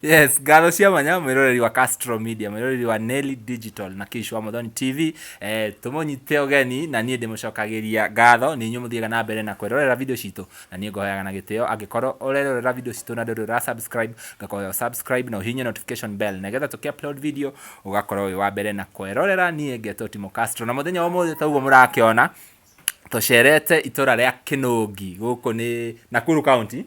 Yes, ngatho cia mwanya mwĩroreri wa Castro Media, mwĩroreri wa Nelly Digital na Kĩicu wa Muthoni TV. Tũmũnyite ũgeni na niĩ ndĩmũcokagĩria ngatho nĩ inyuĩ mũthiaga na mbere na kwĩrorera video citũ, na niĩ ngoyaga na gĩtĩo angĩkorwo ũrerorera video citũ na ndũrĩ ũra subscribe, ngakũhoya ũ subscribe na ũhihinye notification bell nĩgetha tũkĩ upload video ũgakorwo wĩ wa mbere na kwĩrorera. Niĩ ngetwo Timo Castro na mũthenya wa ũmũthĩ ta ũguo mũrakĩona tũcerete itũra rĩa Kĩnũngi, gũkũ nĩ Nakuru County.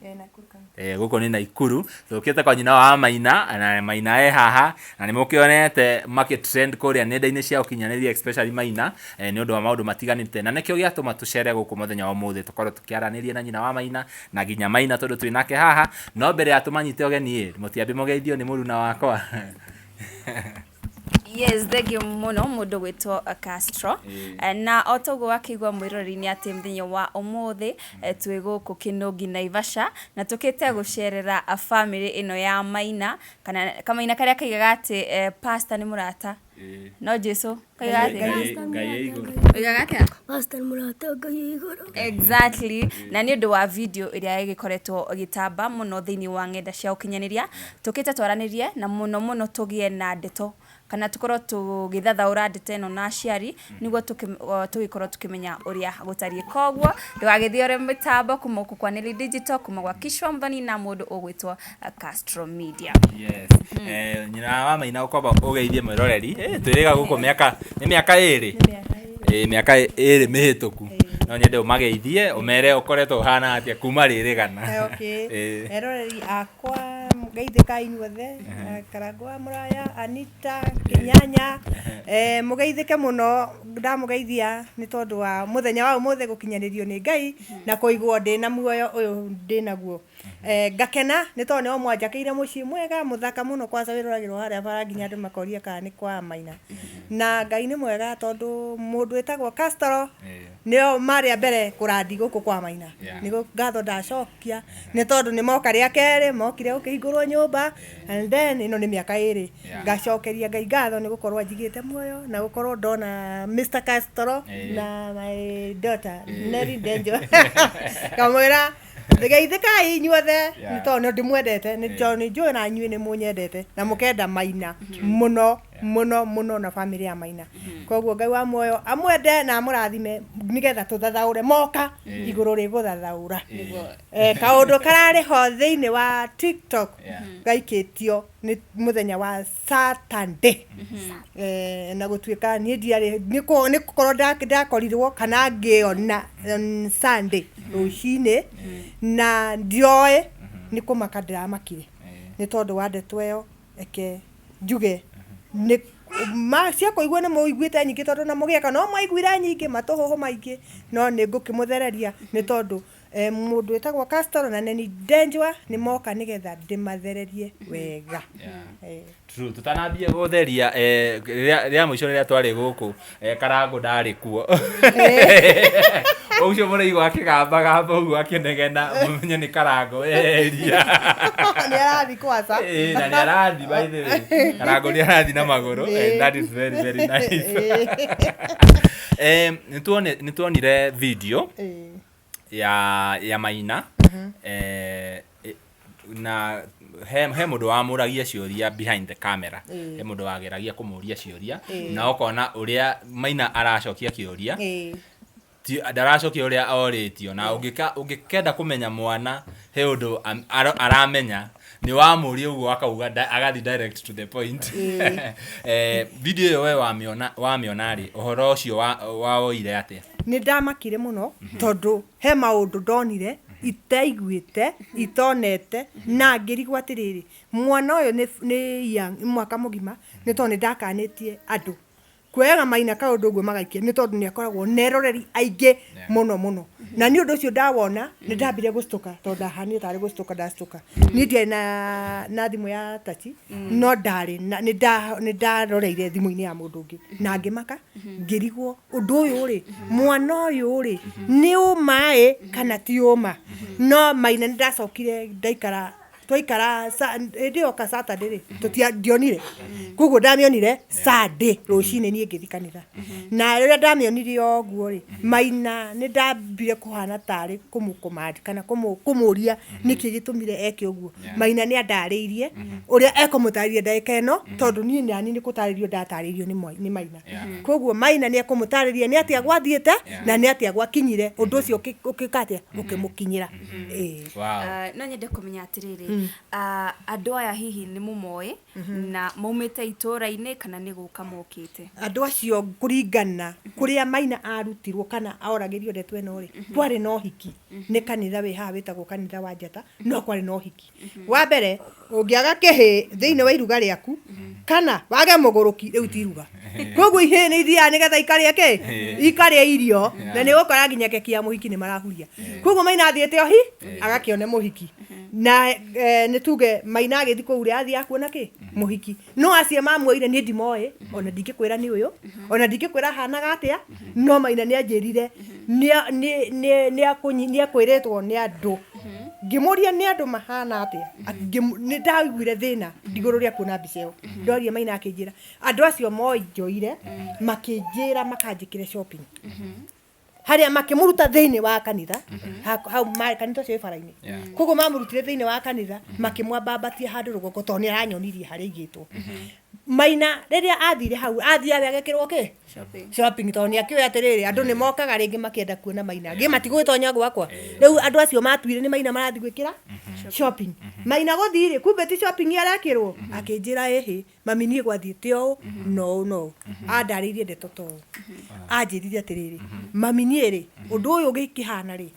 Gũkũ nĩ Naikuru, tũkĩte kwa nyina wa Maina na Maina e haha na nĩ mũkĩonete makĩ trend kũrĩa nenda-inĩ cia ũkinyanĩria, especially Maina, nĩ ũndũ wa maũndũ matiganĩte, na nĩkĩo gĩatũma tũcere gũkũ mũthenya wa ũmũthĩ tũkorwo tũkĩaranĩria na nyina wa Maina na nginya Maina tondũ twĩ nake haha. No mbere ya tũmanyite ũgeni ĩ, mũtiambe mũgeithio nĩ mũruna wakwa. Yes, thengiũ mũno mũndũ gwĩtwo Castro. Na o toguo wakĩigua mwĩroreri-inĩ atĩ mũthenya wa ũmũthĩ twĩ gũkũ Kĩnũngi Naivasha na tũkĩte gũcerera bamĩrĩ ĩno ya Maina, kana kamaina karĩa kaigaga atĩ pastor nĩ mũrata no Jesu kaigaga atĩa? Ngai e igũrũ. Oigaga atĩa? Pastor nĩ mũrata wa Ngai e igũrũ. Exactly. Na nĩ ũndũ wa video ĩrĩa ĩgĩkoretwo ĩgĩtamba mũno thĩinĩ wa ng'enda cia ũkinyanĩria, tũkĩte twaranĩrie na mũno mũno tũgĩe na ndeto kana tũkorwo tũgĩthathaũra ndeto ĩno na aciari nĩguo tũgĩkorwo tũkĩmenya ũrĩa gũtariĩ. Koguo ndũgagĩthiĩ ũrĩ mĩtambo kuma gũkũ kwa Nelly Digital, kuma gwa Kishwa Muthoni na mũndũ ũgwĩtwo Castro Media. Yes. Nyina wa Maina ũkwamba ũgeithie mwĩroreri. Twĩrĩga gũkũ mĩaka nĩ mĩaka ĩrĩ. Mĩaka ĩrĩ mĩhĩtũku. No nyende ũmageithie ũmere ũkoretwo ũhana atĩa kuma rĩrĩgana. Okay. Eroreri akwa mũgeithĩkai inyuothe, Karangũ wa Mũraya, Anita, Kĩnyanya, mũgeithĩke mũno, ndamũgeithia nĩ tondũ wa mũthenya wa ũmũthĩ gũkinyanĩrio nĩ Ngai na kũigwo ndĩna muoyo ũyũ ndĩnaguo. Ngakena nĩ tondũ nĩo mwanjakĩire mũciĩ mwega mũthaka mũno, kwanza wĩroragĩrwo harĩa bara nginya andũ makoria kana nĩ kwa Maina. Na Ngai nĩ mwega tondũ mũndũ wĩtagwo Castro nĩo marĩ a mbere kũrandi gũkũ kwa Maina. Nĩ ngatho ndacokia nĩ tondũ nĩ moka rĩa kerĩ, mokire gũkĩhingũrwo nyũmba and then ĩno nĩ mĩaka ĩrĩ. Ngacokeria Ngai ngatho nĩ gũkorwo anjigĩte muoyo na gũkorwo ndona Mr. Castro na my daughter Nelly Ndenjo. Ngamwĩra geithĩkai inyuothe nĩ tondũ nĩ ndĩmwendete, nĩ tondũ nĩ njũĩ na inyuĩ nĩ mũnyendete na mũkenda Maina mũno mũno mũno na bamĩrĩ ya Maina. Koguo Ngai wa muoyo amwende na amũrathime nĩgetha tũthathaũre moka igũrũ rĩgũthathaũra. Kaũndũ kararĩ ho thĩinĩ wa TikTok gaikĩtio nĩ mũthenya wa Saturday. Na gũtuĩka niĩ ndiarĩ nĩ gũkorwo ndakorirwo kana ngĩona on Sunday rũcinĩ na ndioĩ nĩ kũmaka ndĩramakire nĩ tondũ wa ndeto ĩyo. Reke njuge nĩ ma cia kũigua nĩ mũiguĩte nyingĩ tondũ na mũgĩaka no mwaiguire nyingĩ matũhũhũ maingĩ, no nĩ ngũkĩmũthereria nĩ tondũ mũndũ wĩtagwo Castro na Neni Ndenjwa nĩ moka nĩgetha ndĩmathererie wega. True, tũtanambia gũtheria, rĩrĩa rĩa mũico rĩrĩa twarĩ gũkũ, Karangũ ndarĩ kuo. Ũcio mũraigua akĩgambagamba ũguo akĩnegena, mũmenye nĩ Karangũ eria. Nĩ arathiĩ kwaca. Na nĩ arathi, by the way. Karangũ nĩ arathi na magũrũ and that is very very nice. Nĩ tuonire video ya Maina, na he mũndũ wamũragia ciũria behind the camera, he mũndũ wageragia kũmũria ciũria na ũkona ũrĩa Maina aracokia kĩũria, ndaracokia ũrĩa orĩtio, na ũngĩkenda kũmenya mwana he ũndũ aramenya nĩ wamũria ũguo akauga agathi direct to the point. Video ĩyo we wamĩona rĩ, ũhoro ũcio wawoire atĩa? Nĩ ndamakire mũno tondũ he maũndũ ndonire itaiguĩte itonete na ngĩrigwo atĩrĩrĩ, mwana ũyũ nĩ young, mwaka mũgima, nĩ tondũ nĩ ndakanĩtie andũ kuoyaga Maina kaũndũ ũguo magaikia nĩ tondũ nĩ akoragwo na eroreri aingĩ mũno mũno, na nĩ ũndũ ũcio ndawona nĩ ndambire gũcitũka tondũ ndahanire tarĩ gũcitũka ndacitũka. Niĩ ndiarĩ na thimũ ya touch, no ndarĩ na nĩ ndaroreire thimũ-inĩ ya mũndũ ũngĩ na ngĩmaka ngĩrigwo ũndũ ũyũ rĩ, mwana ũyũ rĩ, nĩ ũma ĩ kana ti ũma. No Maina nĩ ndacokire ndaikara. Twaikara hĩndĩ ĩyo ka Saturday rĩ, tũtia ndionire. Koguo ndamĩonire Sunday rũcinĩ niĩ ngĩthiĩ kanitha. Na rĩrĩa ndamĩonire ũguo rĩ, Maina nĩ ndambire kũhana tarĩ kũmũ command kana kũmũria nĩkĩ gĩtũmire eke ũguo. Maina nĩ andarĩirie ũrĩa ekũmũtarĩria ndagĩka ĩno, tondũ niĩ nani nĩ kũtarĩrio ndatarĩirio nĩ Maina. Koguo Maina nĩ ekũmũtarĩria nĩ atĩa gwathiĩte na nĩ atĩa gwakinyire ũndũ ũcio ũgĩka atĩa, ũkĩmũkinyĩra. Ĩĩ. Wow. No nyende kũmenya atĩrĩrĩ, andũ aya hihi nĩ mũmoĩ na maumĩte itũũra-inĩ kana nĩ gũka mokĩte? Andũ acio kũringana kũrĩa Maina arutirwo kana oragĩrio ndeto ĩno rĩ, kwarĩ na ũhiki. Nĩ kanitha wĩ haha wĩtagwo kanitha wa Njata, no kwarĩ na ũhiki. Wa mbere, ũngĩaga kĩhĩ thĩinĩ wa iruga rĩaku kana wage mũgũrũki, rĩu ti iruga. Koguo ihĩĩ nĩ ithiaga nĩgetha ikarĩe kĩ? Ikarĩe irio, na nĩ ũgũkora nginya keki ya mũhiki nĩ marahuria. Koguo Maina athiĩte ohi agakĩone mũhiki. Na nĩ tuge Maina agĩthiĩ kũu rĩ, athiaga kuona kĩ? Mũhiki. No acio mamuoire niĩ ndimoĩ, ona ndingĩkwĩra nĩ ũyũ, ona ndingĩkwĩra ahanaga atĩa, no Maina nĩ anjĩrire nĩ ekwĩrĩtwo nĩ andũ. Ngĩmũria nĩ andũ mahana atĩa, nĩ ndaiguire thĩna igũrũ rĩa kuona mbica ĩyo. Ndoria Maina akĩnjĩra andũ acio monjoire makĩnjĩra makanjĩkĩre shopping. Harĩa makĩmũruta thĩinĩ wa kanitha, hau kanitha ũcio wĩ bara-inĩ. Koguo mamũrutire thĩinĩ wa kanitha, makĩmwambambatia handũ rũgongo tondũ nĩ aranyonirie harĩa aigĩtwo. Maina rĩrĩa athire hau, athiaga agekĩrwo kĩ? Shopping. Shopping, tondũ nĩ akĩũĩ atĩrĩrĩ, andũ nĩ mokaga rĩngĩ makĩenda kuona Maina. Ngĩ matigũgĩtonya gwakwa. Rĩu andũ acio matuire nĩ Maina marathiĩ gwĩkĩra shopping. Maina gũthiĩ rĩ, kumbe ti shopping arekĩrwo. Akĩnjĩra ĩhĩ, mami niĩ gwathiĩte ũũ na ũũ na ũũ. Andarĩirie ndeto ta ũũ. Anjĩrire atĩrĩrĩ, mami niĩ rĩ, ũndũ ũyũ ũgĩkĩhana rĩ,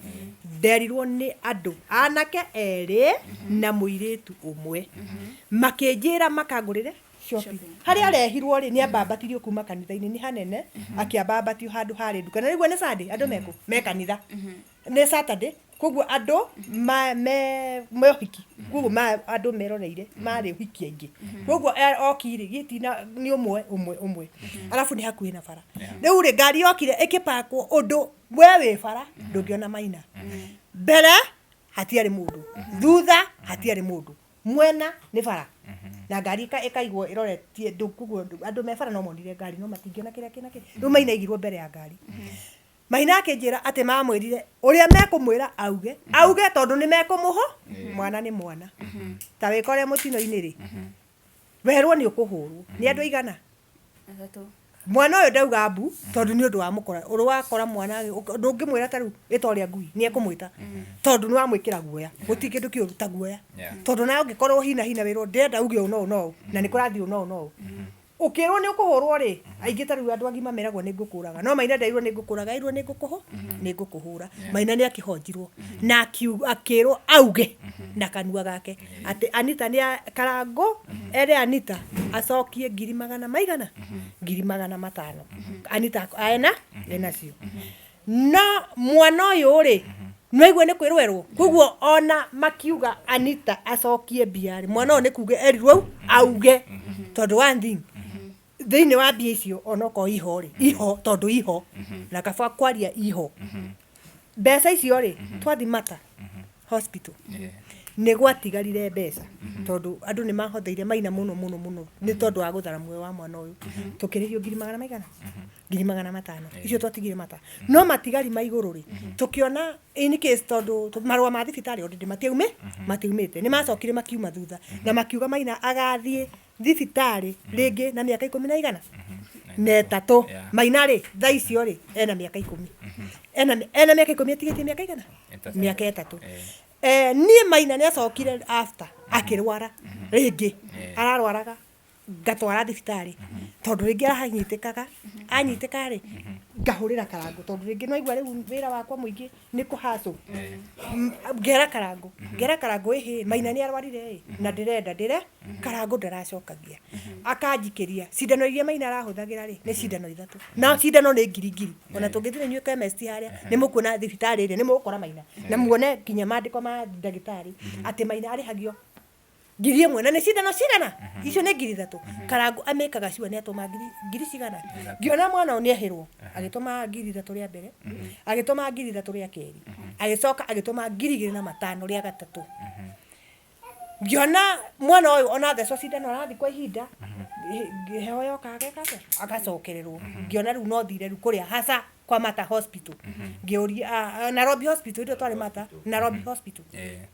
nderirwo nĩ andũ anake erĩ na mũirĩtu ũmwe. Makĩnjĩra makangũrĩre shopping. Harĩa arehirwo rĩ, nĩ ambambatirio kuma kanitha-inĩ, nĩ hanene, akĩambambatio handũ harĩ nduka. Na rĩu nĩ Sunday, andũ mekũ? Me kanitha. Nĩ Saturday, koguo andũ me ũhiki. Koguo andũ meroreire, marĩ ũhiki aingĩ. Koguo oki rĩ, gĩtina nĩ ũmwe, ũmwe, ũmwe. Arabu nĩ hakuhĩ na bara. Rĩu rĩ, ngari yokire ĩkĩpakwo ũndũ we wĩ bara, ndũngĩona Maina. Mbere, hatiarĩ mũndũ. Thutha, hatiarĩ mũndũ. Mwena nĩ bara. Na ngari ĩkaigwo ĩroretie, koguo andũ me bara no monire ngari, no matingĩona kĩrĩa kĩna kĩ. Rĩu Maina aigirwo mbere ya ngari. Maina akĩnjĩra atĩ mamwĩrire ũrĩa mekũmwĩra auge, auge tondũ nĩ mekũmũho, mwana nĩ mwana. Ta wĩkore mũtino-inĩ rĩ, werwo nĩ ũkũhũrwo nĩ andũ aigana? Atatũ. Mwana ũyũ ndauga mbu tondũ nĩ ũndũ wa mũkora. Ũrĩ wakora mwana ndũngĩmwĩra ta rĩu ĩta ũrĩa ngui, nĩ ekũmwĩta. Tondũ nĩ wamwĩkĩra guoya. Gũtirĩ kĩndũ kĩũru ta guoya. Tondũ nawe ũngĩkorwo hi na hi na wĩrwo ndĩrenda uge ũũ na ũũ na ũũ, na nĩ kũrathiĩ ũũ na ũũ na ũũ. Ũkĩrwo nĩ ũkũhũrwo rĩ, aingĩ ta rĩu andũ agima meragwo nĩ ngũkũraga. No Maina nderirwo nĩ ngũkũraga, erirwo nĩ nĩ ngũkũhũra. Maina nĩ akĩhonjirwo na akĩrwo auge na kanua gake atĩ Anita nĩ Karangũ ere Anita acokie ngiri magana maigana? Ngiri magana matano. Anita ena enacio. No mwana ũyũ rĩ, nĩwaigua nĩ kwĩrwo erwo. Koguo ona makiuga Anita acokie mbia rĩ, mwana ũyũ nĩ kuga erirwo auge. Tondũ one thing, thĩinĩ wa mbia icio onokorwo iho rĩ, iho tondũ iho, na kaba kwaria iho. Mbeca icio rĩ, twathi Mata hospital, nĩ gwatigarire mbeca tondũ andũ nĩ mahotheire Maina mũno mũno mũno nĩ tondũ wa gũthara muoyo wa mwana ũyũ. Tũkĩrĩhio ngiri magana maigana? Ngiri magana matano. Icio twatigire Mata. No matigari ma igũrũ rĩ, tũkĩona in case tondũ marũa ma thibitarĩ already matiaumĩte. Nĩ macokire makiuma thutha na makiuga Maina agathiĩ thibitarĩ rĩngĩ na mĩaka ikũmi na igana na ĩtatũ. Maina rĩ, thaa icio rĩ, ena mĩaka ikũmi. Ena mĩaka ikũmi atigĩtie mĩaka igana? Mĩaka ĩtatũ. Niĩ Maina nĩ acokire after akĩrwara rĩngĩ. Ararwaraga ngatwara thibitarĩ tondũ rĩngĩ aranyitĩkaga, anyitĩka rĩ, ngahũrĩra Karangũ tondũ rĩngĩ nĩwaigua rĩu wĩra wakwa mũingĩ nĩ kũ hustle. Ngera Karangũ, ngera Karangũ ĩhĩ, Maina nĩ arwarire ĩ, na ndĩrenda ndĩre, Karangũ ndaracokagia. Akanjikĩria, cindano iria Maina arahũthagĩra rĩ, nĩ cindano ithatũ. Na cindano nĩ ngiri ngiri. Ona tũngĩthiĩ na inyuĩ chemist harĩa, nĩ mũkuona thibitarĩ ĩrĩa, nĩ mũgũkora Maina. Na muone nginya mandĩko ma ndagĩtarĩ, atĩ Maina arĩhagio ngiri ĩmwe. Na nĩ cindano cigana? Icio nĩ ngiri ithatũ. Karangũ amĩkaga sure nĩ atũma ngiri cigana. Ngĩona mwana ũyũ nĩ ehĩrwo, agĩtũma ngiri ithatũ rĩa mbere, agĩtũma ngiri ithatũ rĩa kerĩ, agĩcoka agĩtũma ngiri igĩrĩ na matano rĩa gatatũ. Ngĩona mwana ũyũ ona thecwo cindano arathi kwa ihinda, heho yoka ageka atĩa, agacokererwo. Ngĩona rĩu no thire rĩu kũrĩa hasa kwa Mata Hospital, ngĩũria Nairobi Hospital, ithuĩ twarĩ Mata, Nairobi Hospital,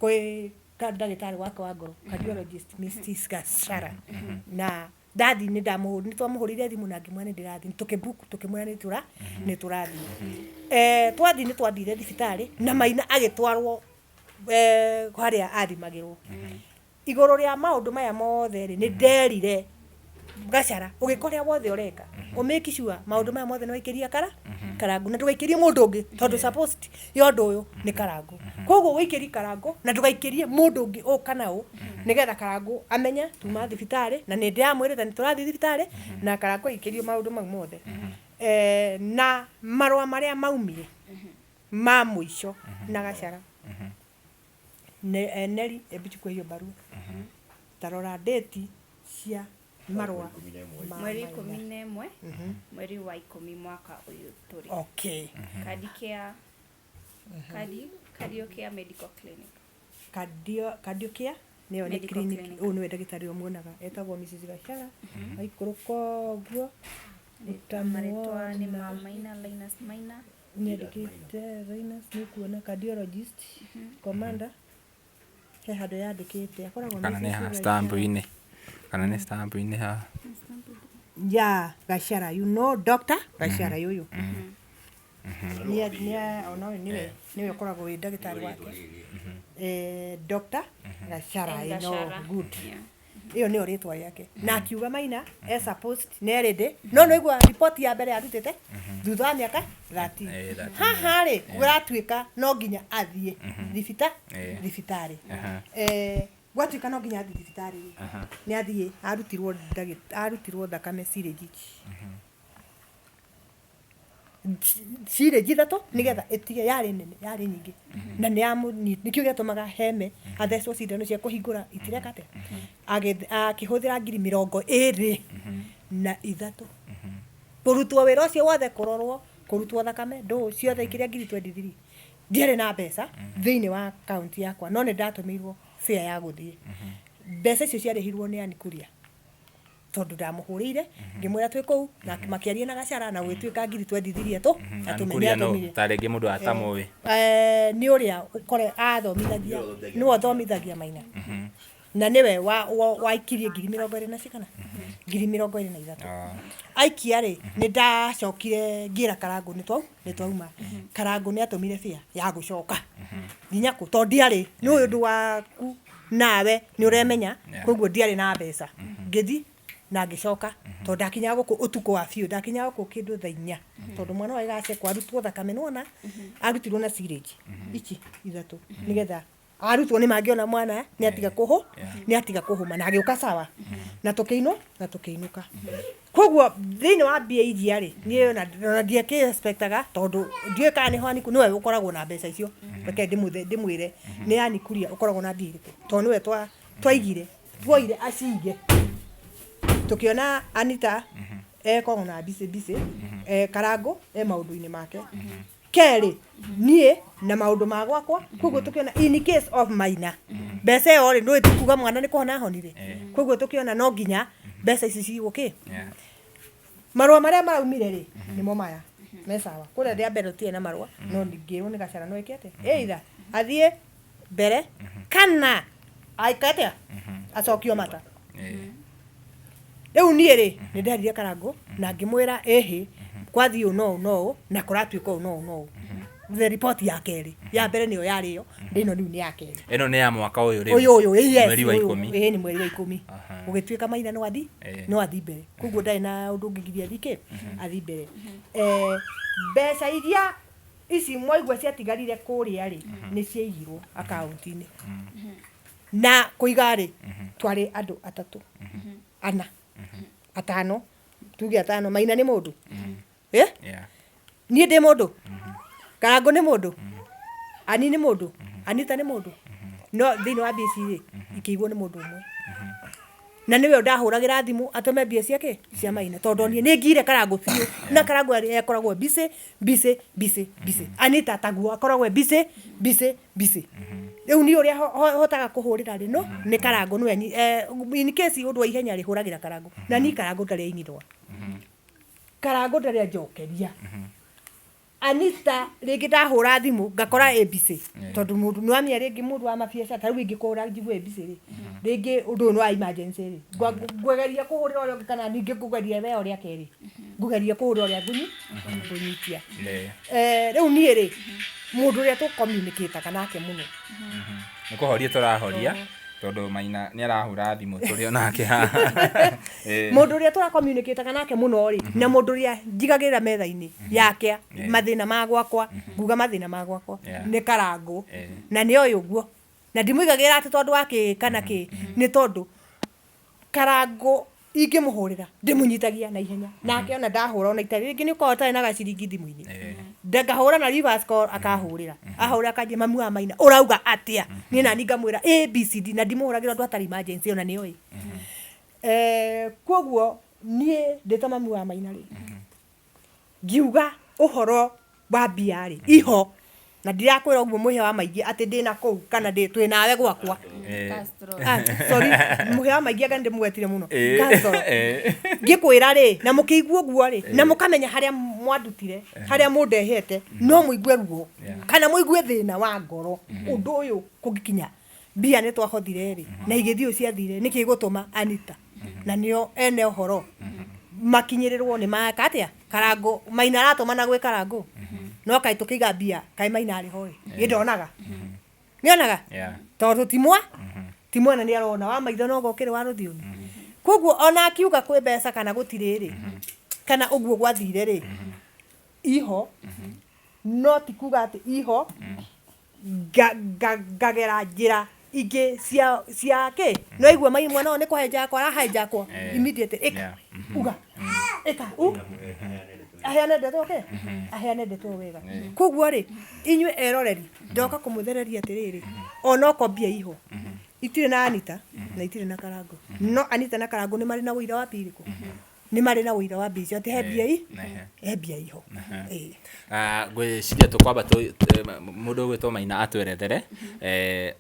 kwĩ ndagĩtarĩ wakwa wa ngoro, cardiologist Mrs. Gachara. Na ndathi nĩ twamũhũrĩire thimũ na ngĩmwĩra nĩ ndĩrathiĩ, tũkĩbook, tũkĩmwĩra nĩ tũrathiĩ. Twathiĩ nĩ twathire thibitarĩ na Maina agĩtwarwo harĩa athimagĩrwo. Igũrũ rĩa maũndũ maya mothe rĩ, nĩ nderire Gacara, ũgĩka ũrĩa wothe ũreka, ũ make sure maũndũ maya mothe nĩ waikĩria Karangũ, na ndũgaikĩrie mũndũ ũngĩ, tondũ supposed ya ũndũ ũyũ nĩ Karangũ. Koguo ũikĩrie Karangũ na ndũgaikĩrie mũndũ ũngĩ ũ kana ũ, nĩgetha Karangũ amenye tuma thibitarĩ, na nĩ ndĩramwĩrĩte nĩ tũrathiĩ thibitarĩ, na Karangũ aikĩrio maũndũ mau mothe. Na marũa marĩa maumire ma mũico na Gacara, Neri, hebu chukua hiyo barua. Tarora date cia marũa ma Mweri Maina. 11 mweri wa 10 mwaka ũyũ tũrĩ. Kandi kia kandi Cardio Care Medical Clinic. Cardio Care nĩyo nĩ Medical clinic. Clinic. Ũyũ nĩwe ndagĩtarĩ ũrĩa muonaga etagwo Mrs. Gachara, aikũrũka ũguo. Marĩtwa nĩ ma Maina, Linus Maina. Nĩandĩkĩte Linus, nĩ kuona cardiologist commander, he handũ yandĩkĩte akoragwo Kana nĩ Mrs. ha Gachara. stamp-inĩ, kana nĩ stamp-inĩ haha. Ya Gachara, you know Dr. Gachara yũyũ nĩ nĩ ona ũyũ nĩwe ũkoragwo wĩ ndagĩtarĩ wake, Dr. Gachara. N. Ĩno Gachara. Good. Yeah. Ĩyo nĩyo rĩtwa rĩake, na akiuga Maina e supposed nĩ ready, no nĩ igua report ya mbere arutĩte thutha wa mĩaka 13. 13. Haha rĩ, kũratuĩka no nginya athiĩ thibitarĩ. Gwatuĩka no nginya athiĩ thibitarĩ rĩ, nĩ athiĩ arutirwo arutirwo thakame syringe syringe ithatũ, nĩgetha ĩtige yarĩ nene, yarĩ nyingĩ, na nĩ nĩkĩo gĩatũmaga heme athecwo cindano cia kũhingũra itireka atĩa. Akĩhũthĩra 23,000 kũrutwo wĩra ũcio wothe, kũrorwo, kũrutwo thakame, ndũ ciothe, ikĩrĩa 23,000. Ndiarĩ na mbeca thĩinĩ wa akaunti yakwa, no nĩ ndatũmĩirwo fare ya gũthiĩ. Mbeca icio ciarĩhirwo nĩ Ann Kuria, tondũ ndamũhũrĩire ngĩmwĩra twĩ kũu, na makĩaria na Gacara, na gũgĩtuĩka 23,000 atũme Kuria no nĩatũmire. Ta rĩngĩ mũndũ atamũĩ. Nĩ ũrĩa ũkore athomithagia, nĩwe ũthomithagia Maina, na nĩwe waikirie 20,000 na cigana, 23,000. Aikia rĩ, nĩ ndacokire ngĩra Karangũ nĩ twauma. Karangũ nĩ atũmire fare ya gũcoka nginya kũ, tondũ ndiarĩ nĩ ũyũ ũndũ waku nawe nĩ ũremenya. Koguo ndiarĩ na mbeca, ngĩthi na ngĩcoka, tondũ ndakinyaga gũkũ ũtukũ wa biũ, ndakinyaga gũkũ kĩndũ thaa 4, tondũ mwana ũyũ agacekwo arutwo thakame, nĩwona arutirwo na syringe ici ithatũ, nĩgetha arutwo nĩ mangĩona mwana nĩ atiga kũhũ nĩ atiga kũhũma, na agĩũka sawa, na tũkĩinũ na tũkĩinũka. Koguo thĩinĩ wa mbia iria rĩ, niĩ ona ndiakĩ expectaga, tondũ ndiũĩ kana nĩ Ann, nĩwe ũkoragwo na mbeca icio. Reke ndĩmwĩre nĩ Ann Kuria ũkoragwo na mbia irĩkũ, tondũ nĩwe twaigire tuoire acige, tũkĩona Anita ekoragwo na busy busy, Karangũ e maũndũ-inĩ make, kerĩ niĩ na maũndũ ma gwakwa. Koguo tũkĩona in case of Maina, mbeca ĩyo rĩ, ndũĩ tikuga mwana nĩ kũhona ahonire. Koguo tũkĩona no nginya mbeca ici cigwo kĩ. Marũa marĩa maraumire rĩ, nĩmo maya me sawa. Kũrĩa rĩa mbere tũtirĩ na marũa, no ngĩrwo nĩ Gacara no ĩke atĩa, either athiĩ mbere kana aike atĩa, acokio Mata. Rĩu niĩ rĩ, nĩ nderire Karangũ na ngĩmwĩra ĩhĩ, kwathiĩ ũũ no ũũ no ũũ, na kũratuĩka ũũ no ũũ no ũũ. The report ya kerĩ, ya mbere nĩyo yarĩ ĩyo, ĩno rĩu nĩ ya kerĩ. Ĩno nĩ ya mwaka ũyũ rĩu. Ũyũ ũyũ, yes. Mweri wa Ũyũ. 10. Ĩĩ, nĩ mweri wa 10. Gũgĩtuĩka Maina no athi no athi mbere, koguo ndarĩ na ũndũ ũngĩgiria athi kĩ athi mbere. Mbeca iria ici mwaigua ciatigarire kũrĩa rĩ, nĩ ciaigirwo akaunti-inĩ, na kũiga rĩ, twarĩ andũ atatũ, ana, atano, tuge atano. Maina nĩ mũndũ, eh? Yeah. Niĩ ndĩ mũndũ, Karangũ nĩ mũndũ, Ani nĩ mũndũ, Anita nĩ mũndũ, no thĩinĩ wa mbia ici rĩ, ikĩigwo nĩ mũndũ ũmwe, na nĩwe ndahũragĩra thimũ atũme mbia ciake cia Maina, tondũ niĩ nĩ ngire Karangũ biũ, na Karangũ akoragwo busy busy busy busy. Anita taguo akoragwo busy busy busy. Rĩu niĩ ũrĩa hotaga kũhũrĩra rĩ, no nĩ Karangũ nĩwe in case ũndũ wa ihenya rĩ, hũragĩra Karangũ. Na niĩ Karangũ ndarĩ ainirwa, Karangũ ndarĩ anjokeria. Anita rĩngĩ ndahũra thimũ ngakora ABC, tondũ mũndũ nĩ wamenya rĩngĩ mũndũ wa mabiacara ta rĩu ingĩkũhũra njigue ABC rĩ, rĩngĩ ũndũ ũyũ nĩ wa emergency rĩ, ngũgeria kũhũrĩra ũrĩa ũngĩ kana ningĩ ngũgeria we ũrĩa kerĩ ngũgeria kũhũrĩra ũrĩa ngũnyitia. Rĩu niĩ rĩ, mũndũ ũrĩa tũ communicate nake mũno. Nĩ kũhoria tũrahoria tondũ Maina nĩ arahũra thimũ tũrĩ o nake haha. Mũndũ ũrĩa tũra communicate nake mũno rĩ, na mũndũ ũrĩa njigagĩrĩra metha-inĩ yake mathĩna ma gwakwa, nguga mathĩna ma gwakwa nĩ Karangũ. Na nĩ oĩ ũguo, na ndimũigagĩrĩra atĩ tondũ wa kĩ kana kĩ, nĩ tondũ Karangũ ingĩmũhũrĩra ndĩmũnyitagia na ihenya, nake ona ndahũra ona itarĩ rĩngĩ nĩ ũkoragwo ũtarĩ na gaciringi thimũ-inĩ. Ngahũra na reverse call, akahũrĩra, ahũrĩra akanjia, "Mamu wa Maina, ũrauga atĩa?" Niĩ nani ngamwĩra A B C D, na ndimũhũragĩra ũndũ hatarĩ emergency, ona nĩ oĩ. Koguo niĩ ndĩ ta mamu wa Maina rĩ, ngiuga ũhoro wa mbia rĩ iho, na ndirakwĩra ũguo mũhĩa wa maingĩ atĩ ndĩna kũu kana ndĩ twĩ nawe gwakwa. Castro. Ah, sorry, mũhĩa wa maingĩ anga ndĩmũgwetire mũno. Castro. Ngĩkwĩra rĩ, na mũkĩigua ũguo rĩ, na mũkamenya harĩa mwandutire, harĩa mũndehete, no mũigue ruo kana mũigue thĩna wa ngoro. Ũndũ ũyũ kũngĩkinya mbia nĩ twahothire rĩ, na igĩthiĩ ũũ ciathire, nĩkĩ gũtũma Anita na nĩo ene ũhoro makinyĩrĩrwo nĩ maka atĩa? Karangũ Maina aratũmana gwĩ Karangũ, no kaĩ tũkĩiga mbia, kaĩ Maina arĩ ho ĩ, ĩ ndonaga, nĩonaga? Tondũ ti mwana, nĩ arona wa maitho no gokĩrĩ wa rũthiomi. Koguo ona akiuga kwĩ mbeca kana gũtirĩ rĩ, kana ũguo gwathire rĩ, iho, no ti kuga atĩ iho ngagera njĩra ingĩ cia kĩ no igua mai mwana ũyũ nĩ kũhenjakwo arahenjakwo immediately ĩka. Uga ĩka u aheane ndeto ke aheane ndeto wega. Koguo rĩ, inyuĩ eroreri, ndoka kũmũthereria atĩrĩrĩ, onoko mbia iho itirĩ na Anita na itirĩ na Karangũ, no Anita na Karangũ nĩ marĩ na ũira wa mbia irĩkũ, nĩ marĩ na ũira wa mbia icio atĩ he mbia i he mbia iho. Ĩĩ. Ah, ngwĩciria tũkwamba mũndũ ũgwĩtwo Maina atwerethere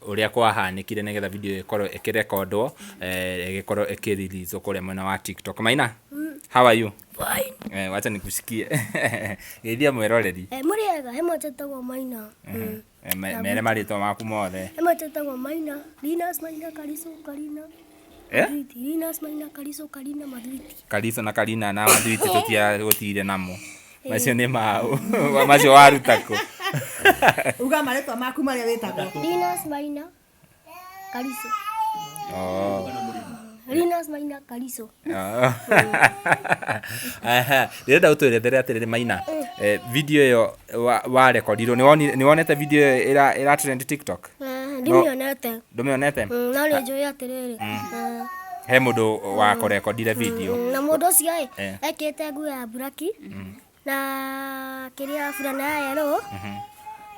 ũrĩa kwahanĩkire nĩgetha video ĩkorwo ĩkĩrekondwo, ĩgĩkorwo ĩkĩ-release kũrĩa mwena wa TikTok. Maina, how are you? Fine. Wacha nikusikie. Geithia mwĩroreri. Mũrĩ ega, he mwetagwo Maina. Mere marĩtwa maku mothe. He mwetagwo Maina, Linus Maina Karisu Karina. Eh? Mathwiti, Linus Maina Karisu Karina Mathwiti. Kariso na Karina na Mathwiti tũtia gũtire namo. Macio nĩ mau macio waruta kũ? Uga marĩtwa maku marĩa wĩtagwo. Linus Maina Karisu. Oh. Linus Maina Karisu. Aha, ndĩrenda ũtwerethere atĩrĩrĩ Maina, video ĩyo warekorirwo, nĩ wonete video ĩyo ĩra trend TikTok? Ndimĩonete. Ndũmĩonete? No nĩ njũĩ atĩrĩrĩ. He mũndũ wakũrekondire video. Na mũndũ ũcio ĩ ekĩrĩte nguo ya buraki na kĩrĩa burana ya yellow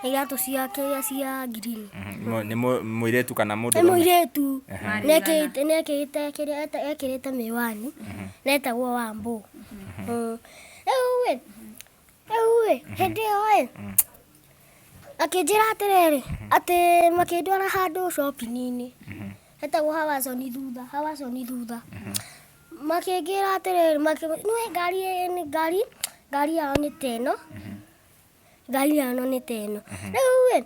na iratũ cia kĩrĩa cia green. Nĩ mũirĩtu kana mũndũ? Nĩ mũirĩtu nĩekĩrĩte kĩrĩa ekĩrĩte mĩwani na etagwo Wambũ. Rĩu ĩ hĩndĩ ĩyo ĩ akĩnjĩra atĩrĩrĩ, atĩ makĩndwara handũ shopping-inĩ hetagwo Hawasoni thutha, Hawasoni thutha. Makĩnjĩra atĩrĩrĩ, nĩũĩ ngari ngari yao nĩ ta ĩno, ngari yao nĩ ta ĩno. Rĩu ĩ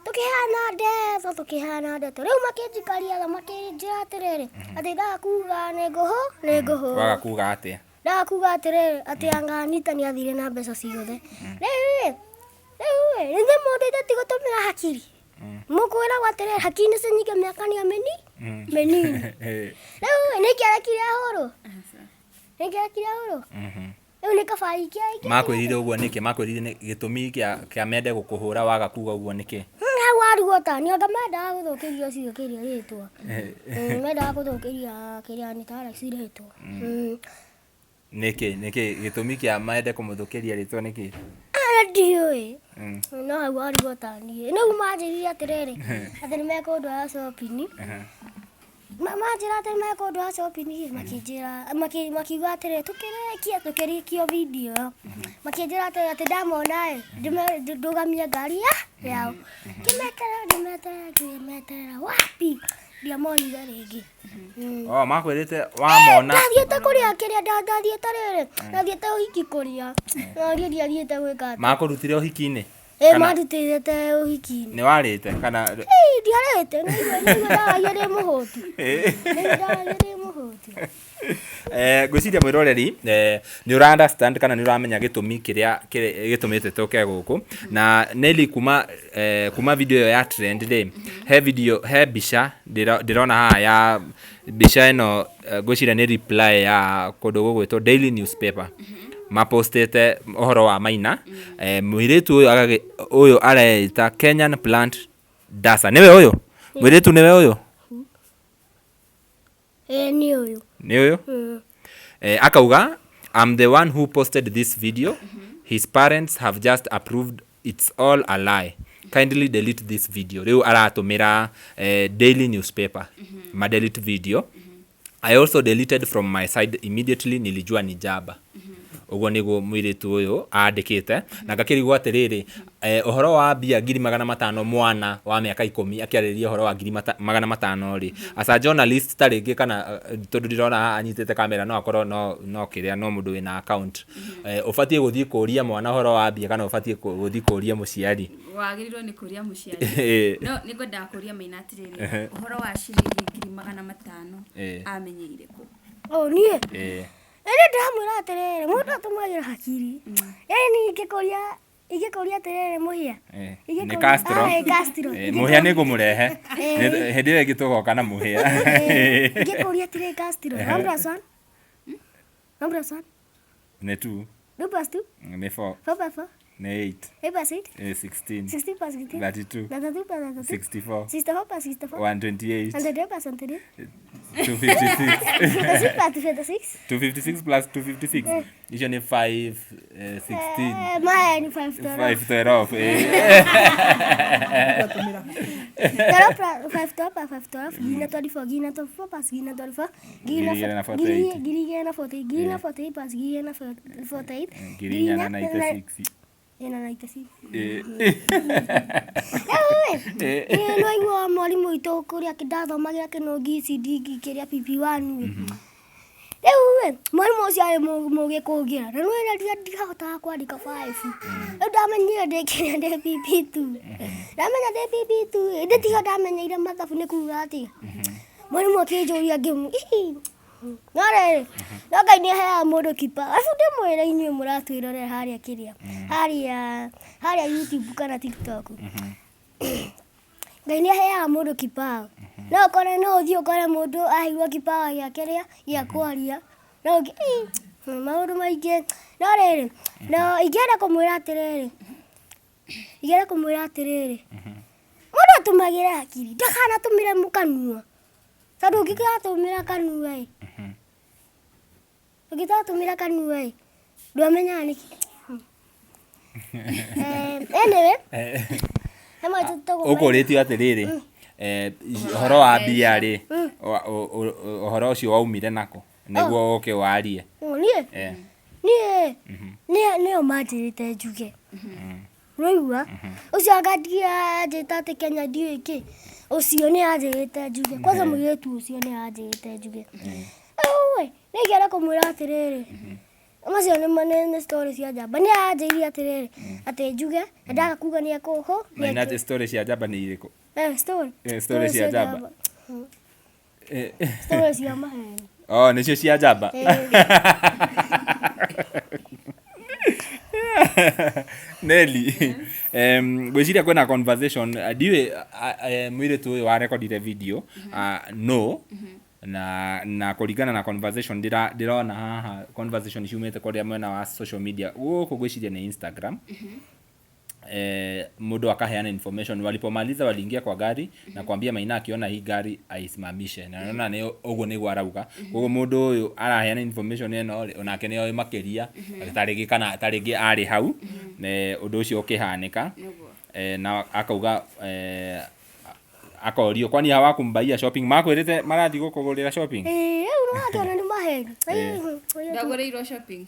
tũkĩheana ndeto, tũkĩheana ndeto, rĩu makĩnjikaria thĩ makĩnjĩra atĩrĩrĩ, atĩ ndaga kuga nĩ ngũhũrwo. Waga kuga atĩa? Ndaga kuga atĩrĩrĩ, atĩ anga Anita nĩ athire na mbeca ciothe. Rĩu ĩ rĩu mũndũ ti gũtũmĩra hakiri? Mũkwĩragwo atĩrĩrĩ, hakiri nĩ cinyinge mĩaka nĩ mĩnini. Rĩu ĩ nĩkĩ arekire ahũrwo? Nĩkĩ arekire ahũrwo? Rĩu nĩ kaba aikie. Makwĩrire ũguo nĩkĩ? Makwĩrire nĩ gĩtũmi kĩa mende gũkũhũra waga kuga ũguo nĩkĩ? Hau warigwo ta niĩ anga mendaga gũthũkĩria ũcio kĩrĩa rĩtwa. Mendaga gũthũkĩria kĩrĩa Anita Alex rĩtwa. Nĩkĩ? Nĩkĩ gĩtũmi kĩa mende kũmũthũkĩria rĩtwa nĩkĩ? Ndiũĩ. No hau warigwo ta niĩ. Rĩu manjĩrire atĩrĩrĩ, atĩ nĩ mekũndwara shopping. Manjĩra atĩ mekũndwara shopping rĩ, makĩnjĩra makiuga atĩrĩ tũkĩrĩkia tũkĩrĩkio video ĩyo makĩnjĩra atĩ atĩ ndamona ĩ ndũgamie ngari ya yao ngĩmeterera ngĩmeterera ngĩmeterera wapi ndiamonire rĩngĩ. Oh, makwĩrĩte wamona Ndathiĩte kũrĩa kĩrĩa ndathiĩte rĩrĩ ndathiĩte ũhiki kũrĩa no niĩ ndiathiĩte gwĩka atĩ makũrutire ũhiki-inĩ ĩ Kana- mandutĩte ũhiki-inĩ. Nĩ warĩte kana Ĩ, ndiarĩte nĩigua ndaragia ndĩ mũhũtu nĩigua ndaragia ndĩ mũhũtu. Ngwĩciria mwĩroreri nĩ ũra understand kana nĩ ũramenya gĩtũmi kĩrĩa gĩtũmĩte tũke gũkũ na Nelly kuma kuma video ĩyo ya trend rĩ he video he mbica ndĩrona haha ya mbica ĩno ngwĩciria nĩ reply ya kũndũ gũgwĩtwo Daily Newspaper mapostĩte ũhoro wa Maina mũirĩtu ũyũ ũyũ areĩta Kenyan Plant Dancer nĩwe ũyũ mũirĩtu nĩwe ũyũ Ĩĩ nĩ ũyũ. Nĩ ũyũ? Eh, akauga I'm the one who posted this video. His parents have just approved it's all a lie. Kindly delete this video. Rĩu aratũmĩra eh, daily newspaper. Ma delete video. I also deleted from my side immediately nilijua ni jaba. Ũguo nĩguo mũirĩtu ũyũ andĩkĩte na ngakĩrigwo atĩrĩrĩ eh, ũhoro wa mbia 500,000 mwana wa mĩaka 10 akĩarĩrĩria ũhoro wa 500,000 rĩ as a journalist ta rĩngĩ kana tondũ ndĩrona haha anyitĩte kamera no akorwo no no kĩrĩa no mũndũ wĩna account eh, ũbatiĩ gũthiĩ kũria mwana ũhoro wa mbia kana ũbatiĩ gũthiĩ kũria mũciari? Wagĩrĩirwo nĩ kũria mũciari. No nĩ ngwendaga kũria Maina atĩrĩrĩ, ũhoro wa ciringi 500,000 amenyeire kũ? O niĩ Ĩndĩ ndĩramwĩra atĩrĩrĩ, mũndũ atũmagĩra hakiri. Yaani ingĩkũria ingĩkũria atĩrĩrĩ mũhĩa. Nĩ Ingĩkũria- Castro. Ah, ĩ, Castro. Mũhĩa nĩ ngũmũrehe. Hĩndĩ ĩyo ĩngĩ tũgoka na mũhĩa. Ingĩkũria atĩrĩrĩ Castro, 1 plus 1. 1 plus 1. Nĩ 2. 2 plus 2. Nĩ 4. 4 plus 4. Nĩ 8. 8 plus 8. 16. 16 plus 16. 32. 32 plus 32. 64. 64 plus 64. 128. 128 plus 128. 256. 56 plus 256. 256 plus 256. Icio nĩ 5 16. Maya nĩ 5 12. 5 12. Eh. 12 plus 5 12 plus 5 12. Ngiri na 24. Ngiri na 24 plus ngiri na 24. 2,048. 2,048. 2,048 plus 2,048. 496. 496. Eh. Ĩĩ no igua mwarimũ witũ kũrĩa ndathomagĩra kĩnũngi ECD kĩrĩa PP1 ĩ. Rĩu ĩ mwarimũ ũcio arĩ mũgĩ kũngĩra na nĩ ndiahotaga kwandĩka five. Rĩu ndamenyire ndĩ kĩrĩa ndĩ PP2. Ndamenya ndĩ PP2 ĩ ĩndĩ tiho ndamenyeire mathabu nĩ kuga atĩa. Mwarimũ akĩnjũria ngĩmũ no rĩrĩ no Ngai nĩ aheaga mũndũ kipawa. Arabu ndĩmwĩre inyuĩ mũratwĩrorera harĩa kĩrĩa harĩa harĩa YouTube kana TikTok. Ngai nĩ aheaga mũndũ kipawa. No ũkore no ũthiĩ ũkore mũndũ aheirwo kipawa gĩake rĩa gĩa kwaria no ũngĩ ii maũndũ maingĩ. No rĩrĩ no ingĩenda kũmwĩra atĩrĩrĩ ingĩenda kũmwĩra atĩrĩrĩ mũndũ atũmagĩre hakiri ndakanatũmĩre kanua. Tondũ ũngĩgatũmĩra kanua ĩ ũngĩgatũmĩra kanua ĩ ndwamenyaga nĩkĩ. Anyway, hamwe tũgũma. Ũkũrĩtio atĩrĩrĩ, ũhoro wa mbia rĩ, ũhoro ũcio waumire nakũ nĩguo ũke warie? Niĩ niĩ niĩ nĩo manjĩrĩte njuge. Ũraigua? Ũcio angandigia anjĩta atĩ Kenya ndiũĩ kĩ. Ũcio nĩ anjĩrĩte njuge. Kwanza mũirĩtu ũcio nĩ anjĩrĩte njuge. Rĩu ĩ, niĩ ingĩenda kũmwĩra atĩrĩrĩ, macio nĩ nĩ story cia njamba. Nĩ anjĩrire atĩrĩrĩ, atĩ njuge, na ndaga kuga nĩ ekũhũ. Na ina story cia njamba nĩ irĩkũ? Eh, story. Story cia njamba. Story cia maheni. Oh, nĩcio cia njamba. Nelly, ngwĩciria kwĩna conversation ndiũĩ mũirĩtu ũyũ warekondire video no na na kũringana na conversation ndĩrona haha conversation ciumĩte kũrĩa mwena wa social media gũkũ ngwĩciria nĩ Instagram mũndũ akaheana information walipomaliza waliingia kwa gari na kuambia Maina akiona hii gari aisimamishe na naona nĩ ũguo nĩguo arauga koguo mũndũ ũyũ araheana information ĩno rĩ onake nĩ oĩ makĩria tarĩngĩ kana tarĩngĩ arĩ hau ũndũ ũcio ũkĩhanĩka na akauga Akorio kwani hawakumbaia shopping? Makwĩrĩte marathiĩ gũkũgũrĩra shopping? Ĩĩ, rĩu nĩwakĩona nĩ maheni. Ndagũrĩirwo shopping.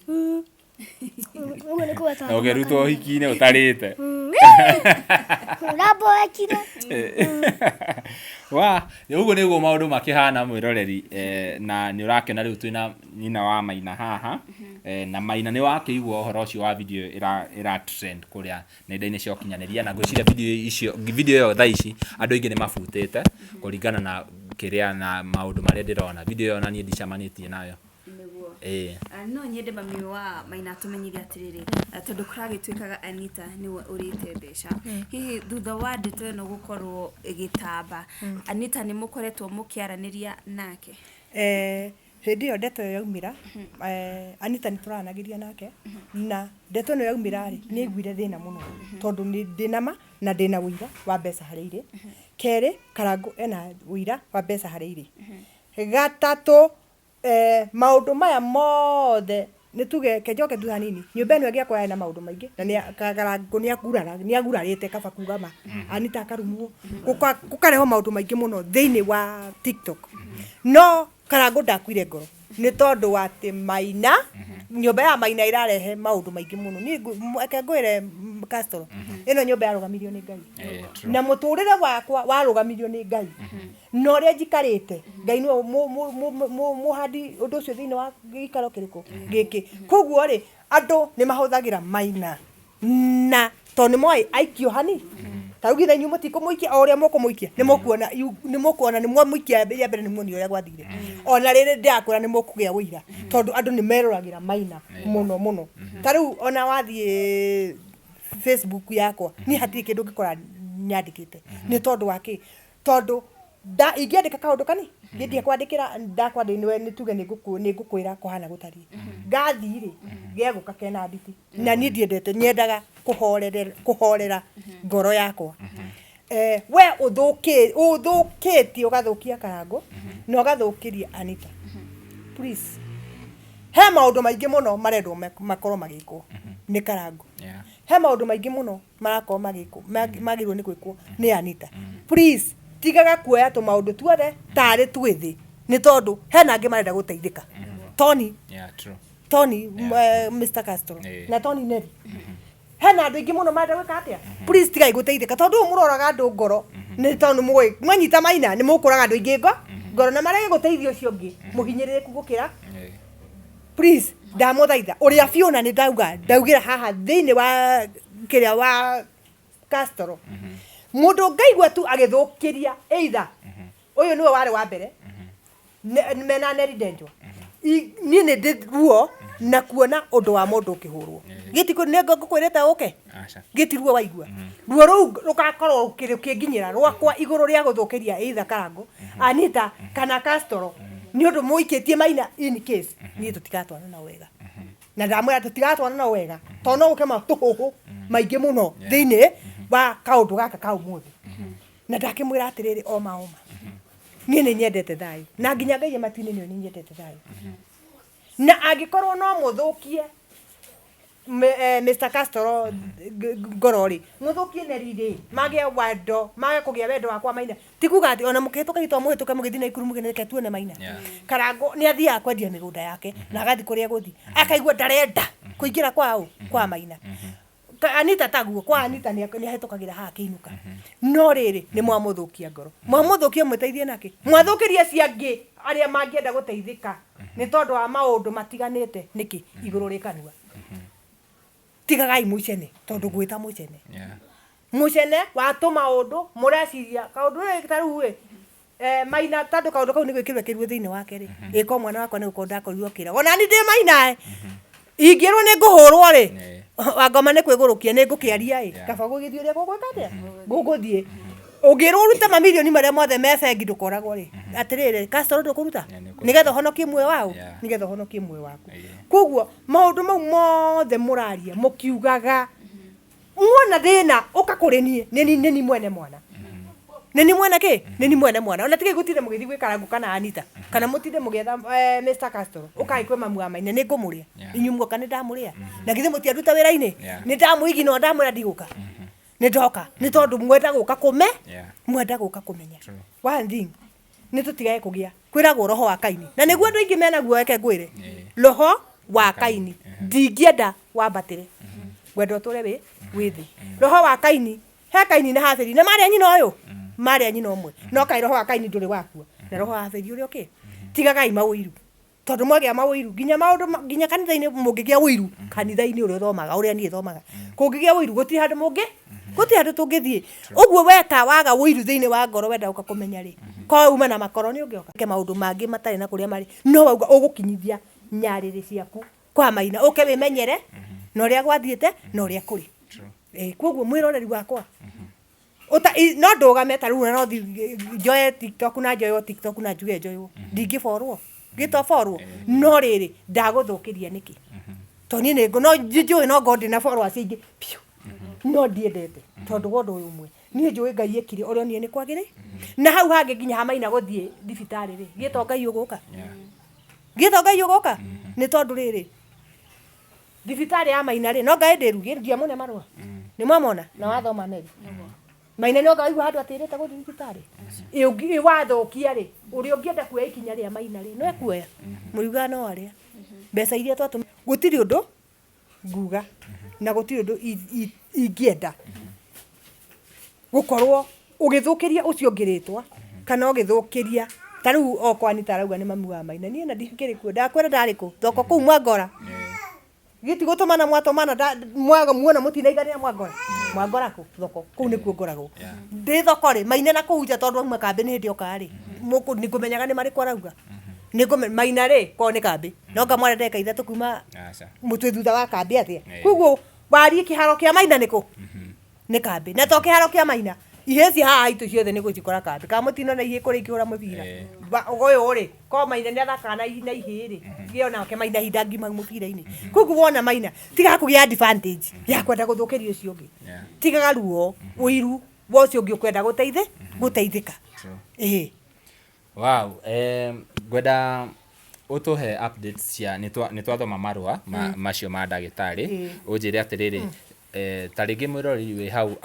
Ũguo nĩ kuga Na ũkĩrutwo ũhiki-inĩ ũtarĩte. Ũramboekire. Wa, ũguo nĩguo maũndũ makĩhana mwĩroreri, na nĩ ũrakĩona rĩu twĩna nyina wa Maina haha, na Maina nĩ wakĩigua ũhoro ũcio wa video ĩra trend kũrĩa nenda-inĩ cia ũkinyanĩria, na ngwĩciria video icio, video ĩyo thaa ici andũ aingĩ nĩ mabutĩte kũringana na kĩrĩa na maũndũ marĩa ndĩrona. Video ĩyo ona niĩ ndicemanĩtie nayo. Nĩguo. Ĩĩ. Ah, no nyende mami wa Maina atũmenyithie atĩrĩrĩ, ah, tondũ kũragĩtuĩkaga Anita nĩwe ũrĩte mbeca, hihi thutha wa ndeto ĩno gũkorwo ĩgĩtamba, Anita nĩ mũkoretwo mũkĩaranĩria nake? Hĩndĩ ĩyo ndeto ĩyo yaumĩra, Anita nĩ tũraranagĩria nake, na ndeto ĩno yaumĩra rĩ, nĩ aiguire thĩna mũno, tondũ ndĩna ma na ndĩna ũira wa mbeca harĩa irĩ. Kerĩ, Karangũ ena ũira wa mbeca harĩa irĩ. Gatatũ, maũndũ maya mothe nĩ tuge reke njoke thutha hanini, nyũmba ĩno ĩgĩakwo yarĩ na maũndũ maingĩ na Karangũ nĩ agurarĩte kaba kuga ma, Anita akarumwo, gũkarehwo maũndũ maingĩ mũno thĩinĩ wa TikTok. No Karangũ ndakuire ngoro nĩ tondũ wa atĩ Maina, nyũmba ya Maina ĩrarehe maũndũ maingĩ mũno. Niĩ reke ngwĩre Castro, ĩno nyũmba yarũgamirio nĩ Ngai. True. Na mũtũrĩre wakwa warũgamirio nĩ Ngai. Na ũrĩa njikarĩte, Ngai nĩwe mũhandi ũndũ ũcio thĩinĩ wa gĩikaro kĩrĩkũ gĩkĩ. Koguo rĩ, andũ nĩ mahũthagĩra Maina na tondũ nĩ moĩ aikio hani, ta rĩu githĩ inyuĩ mũtikũmũikia o ũrĩa mũkũmũikia, nĩ mũkuona nĩ mũkuona nĩ mwamũikia rĩa mbere nĩ muonire ũrĩa gwathire. Ona rĩrĩ ndĩrakwĩra nĩ mũkũgĩa ũira tondũ andũ nĩ meroragĩra Maina mũno mũno. Ta rĩu ona wathiĩ Facebook yakwa, niĩ hatirĩ kĩndũ ũngĩkora nyandĩkĩte. Nĩ tondũ wa kĩ? Tondũ ingĩandĩka kaũndũ kani, ngĩthiĩ kwandĩkĩra ndakwandĩkĩra nĩwe nĩ tuge nĩ ngũkwĩra kũhana gũtariĩ. Ngathiĩ rĩ, gegũka kena nditi. Na niĩ ndiendete, nyendaga kũhorera ngoro yakwa. We ũthũkĩtie ũgathũkia Karangũ na ũgathũkĩria Anita. Please. He maũndũ maingĩ mũno marendwo makorwo magĩkwo nĩ Karangũ. He maũndũ maingĩ mũno marakorwo magĩkwo, magĩrĩirwo nĩ gwĩkwo nĩ Anita. Please, tigaga kuoya tũmaũndũ tuothe tarĩ twĩ thĩ, nĩ tondũ hena angĩ marenda gũteithĩka. Tony, Yeah, true. Tony, Mr. Castro, Yeah. na Tony Nelly. Hena andũ aingĩ mũno marenda gwĩka atĩa? Please tigai gũteithĩka tondũ ũũ mũroraga andũ ngoro nĩ tondũ mũĩ mwanyita Maina nĩ mũkũraga andũ aingĩ ngoro na marege gũteithia ũcio ũngĩ mũhinyĩrĩrĩku gũkĩra. Please ndamũthaitha ũrĩa biũ na nĩ ndauga ndaugĩra haha thĩinĩ wa kĩrĩa wa Castro. Mũndũ ngaigua tu agĩthũkĩria either ũyũ nĩwe warĩ wa mbere mena Nelly Ndenjwa. Niĩ nĩ ndĩ ruo na kuona ũndũ wa mũndũ ũkĩhũrwo. Gĩti nĩ ngũkwĩrĩte ũke? Aca. Gĩti ruo waigua. Ruo rũu rũgakorwo rũkĩnginyĩra rwakwa igũrũ rĩa gũthũkĩria either Karangũ, Anita kana Castro. Nĩ ũndũ mũikĩtie Maina in case. Niĩ tũtigatwarana nao wega. Na ndamwĩra tũtigatwarana nao wega. Tondũ no gũke matũhũhũ maingĩ mũno thĩinĩ wa kaũndũ gaka ka ũmũthĩ. Na ndakĩmwĩra atĩrĩrĩ oma oma. Niĩ nĩ nyendete thayũ. Na nginya Ngai e matu-inĩ nĩoĩ nĩ nyendete thayũ. Na angĩkorwo no mũthũkie Mr. Castro ngoro rĩ, mũthũkie Nelly rĩ, mage wendo, mage kũgĩa wendo wakwa Maina. Ti kuga atĩ ona mũkĩhĩtũka itũ mũhĩtũke mũgĩthiĩ Naikuru mũgĩreke tuone Maina. Karangũ nĩ athiaga kwendia mĩgũnda yake na agathiĩ kũrĩa egũthiĩ. Akaigua ndarenda kũingĩra kwa ũ? Kwa Maina. Anita taguo, kwa Anita nĩ ahĩtũkagĩra haha akĩinũka. No rĩrĩ, nĩ mwamũthũkia ngoro. Mwamũthũkia mũteithie nakĩ? Mwathũkĩria acio angĩ arĩa mangĩenda gũteithĩka nĩ tondũ wa maũndũ matiganĩte nĩkĩ? Igũrũ rĩ kanua. Tigagai mũcene, tondũ ngwĩta mũcene. Mũcene wa tũmaũndũ, mũreciria kaũndũ rĩ ta rĩu ĩ, Maina tondũ kaũndũ kau nĩ gwĩkĩrwo ekĩrirwo thĩinĩ wake rĩ, ĩko mwana wakwa nĩ gũkorwo ndakorirwo akĩra. Ona niĩ ndĩ Maina ĩ, ingĩrwo nĩ ngũhũrwo rĩ, wangoma nĩ kwĩgũrũkia nĩ ngũkĩaria ĩ, kaba gũgĩthiĩ ũrĩa gũgwĩka atĩa? Gũgũthiĩ. Ũngĩrwo ũrute mamirioni marĩa mothe me bengi ndũkoragwo rĩ, atĩrĩrĩ, Castro ndũkũruta? Nĩgetha ũhonokie muoyo wa ũ? Nĩgetha ũhonokie muoyo waku. Koguo maũndũ mau mothe mũraria mũkiugaga muona thĩna ũka kũrĩ niĩ, nĩ niĩ mwene mwana. Nĩ niĩ mwene kĩ? Nĩ niĩ mwene mwana. Ona tigai gũtinda mũgĩthiĩ gwĩ Karangũ kana Anita, kana mũtinde mũgĩetha Mr. Castro. Ũkai kwĩ mamu wa Maina, nĩ ngũmũrĩa. Inyuĩ muoka nĩ ndamũrĩa. Na githĩ mũtianduta wĩra-inĩ? Nĩ ndamũiginora ndamwĩra ndigũka. Nĩ ndoka nĩ tondũ mwenda gũka kũme Yeah. mwenda gũka kũmenya. True. One thing, nĩ tũtigage kũgĩa kwĩragwo roho wa Kaini, na nĩguo andũ aingĩ menaguo. Reke ngwĩre, roho wa Kaini ndingĩenda wambatĩre, ngwenda ũtũre wĩ thĩ. Roho wa Kaini, he Kaini na Habili na marĩa nyina ũyũ, marĩa nyina ũmwe, no kaĩ roho wa Kaini ndũrĩ wakua na roho wa Habili ũrĩa ũkĩ. Tigagai mawĩiru, tondũ mwagĩa mawĩiru nginya maũndũ nginya kanitha-inĩ, mũngĩgĩa ũiru kanitha-inĩ ũrĩa ũthomaga, ũrĩa niĩ thomaga, kũngĩgĩa ũiru gũtirĩ handũ mũngĩ, gũtirĩ handũ tũngĩthiĩ. Ũguo weka waga ũiru thĩinĩ wa ngoro, wenda gũka kũmenya rĩ, ko uma na makoro nĩ ũngĩoka ke maũndũ mangĩ matarĩ na kũrĩa marĩ, no wauga ũgũkinyithia nyarĩrĩ ciaku kwa Maina, ũke wĩmenyere na ũrĩa gwathiĩte na ũrĩa kũrĩ. Koguo mwĩroreri wakwa, no ndũgame ta rĩu na no njoe TikTok na njoywo TikTok na njuge njoywo, ndingĩborwo gĩtoborwo, no rĩrĩ ndagũthũkĩria nĩkĩ? To niĩ nĩ no njũĩ no ngorwo ndĩna followers aingĩ piũ, no ndiendete tondũ wa ũndũ ũyũ ũmwe, niĩ njũĩ Ngai ekire ũrĩa niĩ nĩ kwagĩrĩ na hau hangĩ nginya ha Maina gũthiĩ thibitarĩ rĩ, gĩto Ngai ũgũka, gĩto Ngai ũgũka, nĩ tondũ rĩrĩ thibitarĩ ya Maina rĩ, no Ngai ndĩrugie ndiamũne marũa nĩ mwamona na wathoma meri Maina no ngaigua handũ atĩrĩte gũthiĩ thibitarĩ. Ĩ wathũkia rĩ, ũrĩa ũngĩenda kuoya ikinya rĩa Maina rĩ, no ekuoya mũriugaga no arĩa mbeca iria twatũma. Gũtirĩ ũndũ nguga na gũtirĩ ũndũ ingĩenda gũkorwo ũgĩthũkĩria ũcio ũngĩ rĩtwa kana ũgĩthũkĩria. Ta rĩu okwa Anita arauga nĩ mami wa Maina, niĩ na ndikĩrĩ kuo, ndakwĩra ndarĩ kũ thoko kũu Mwangora, gĩti gũtũmana mwatũmana mwaga muona mũtinaiganĩra Mwangora, Mwangora kũ thoko kũu nĩkuo ngoragwo ndĩ thoko rĩ Maina na kũu nja, tondũ auma kambĩ nĩ hĩndĩ oka rĩ, nĩ ngũmenyaga nĩ marĩkũ arauga. Nĩ Maina rĩ korwo nĩ kambĩ no ngamwara ndagĩka 3 kuma Aca. mũtwe thutha wa kambĩ atĩa. Koguo warie kĩharo kĩa Maina nĩkũ? Nĩ kambĩ, na to kĩharo kĩa Maina, ihĩ ci haha haitũ ciothe nĩ gũcikora kambĩ, kana mũtinona ihĩ kũrĩa ikĩhũra mũbira? Ũyũ rĩ ko Maina nĩ athakaga na ihĩ rĩ, gĩ onake Maina ihinda ngima mũbira-inĩ. Koguo wona Maina, tigaga kũgĩa advantage ya kwenda gũthũkĩria ũcio ũngĩ. Tigaga ruo ũiru wa ũcio ũngĩ ũkwenda gũteithĩka. True. Ĩĩ. Wow, ngwenda ũtũhe updates cia nĩ twathoma marũa macio ma ndagĩtarĩ, ũnjĩre atĩrĩrĩ, ta rĩngĩ mwĩroreri wĩ hau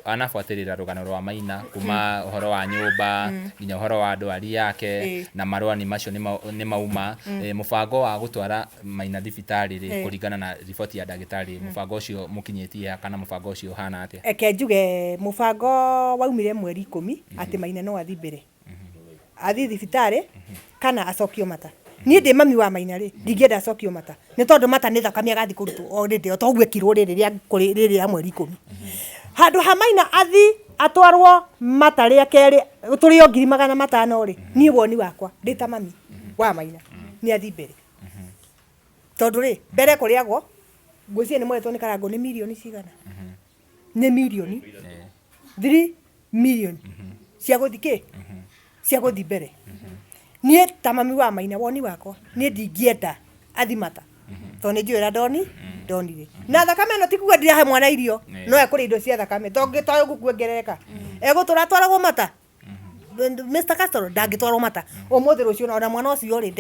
anabuatĩrĩra rũgano rwa Maina kuma ũhoro wa nyũmba nginya ũhoro wa ndwari yake, na marũa nĩ macio nĩ mauma. Mũbango wa gũtwara Maina thibitarĩ rĩ, kũringana na riboti ya ndagĩtarĩ, mũbango ũcio mũkinyĩtie ha, kana mũbango ũcio ũhana atĩa? Eke njuge mũbango waumire mweri 10 atĩ Maina no athiĩ mbere, athiĩ thibitarĩ kana acokio mata. Niĩ ndĩ mami wa Maina rĩ, ndingĩenda acokio mata, nĩ tondũ mata nĩ thakame agathiĩ kũrutwo o rĩndĩ o toguo ekirwo rĩrĩ rĩa rĩrĩ rĩa mweri 10. Handũ ha Maina athi atwarwo mata rĩa kerĩ tũrĩo 500,000 rĩ, niĩ woni wakwa ndĩ ta mami wa Maina nĩ athi mbere, tondũ rĩ mbere kũrĩagwo ngwĩciria nĩ mwetwo nĩ Karangũ nĩ mirioni cigana, nĩ mirioni 3 million cia gũthi kĩ, cia gũthi mbere. Niĩ ta mami wa Maina, woni wakwa niĩ ndingĩenda athi mata, tondũ nĩ njũĩ ũrĩa ndonire na thakame ĩno. Ti kuga ndirahe mwana irio, no ekũrĩa indo cia thakame to gũkuongerereka egũtũra atwaragwo mata. Mr. Castro ndangĩtwarwo mata ũmũthĩ rũciũ, ona mwana ũcio rĩ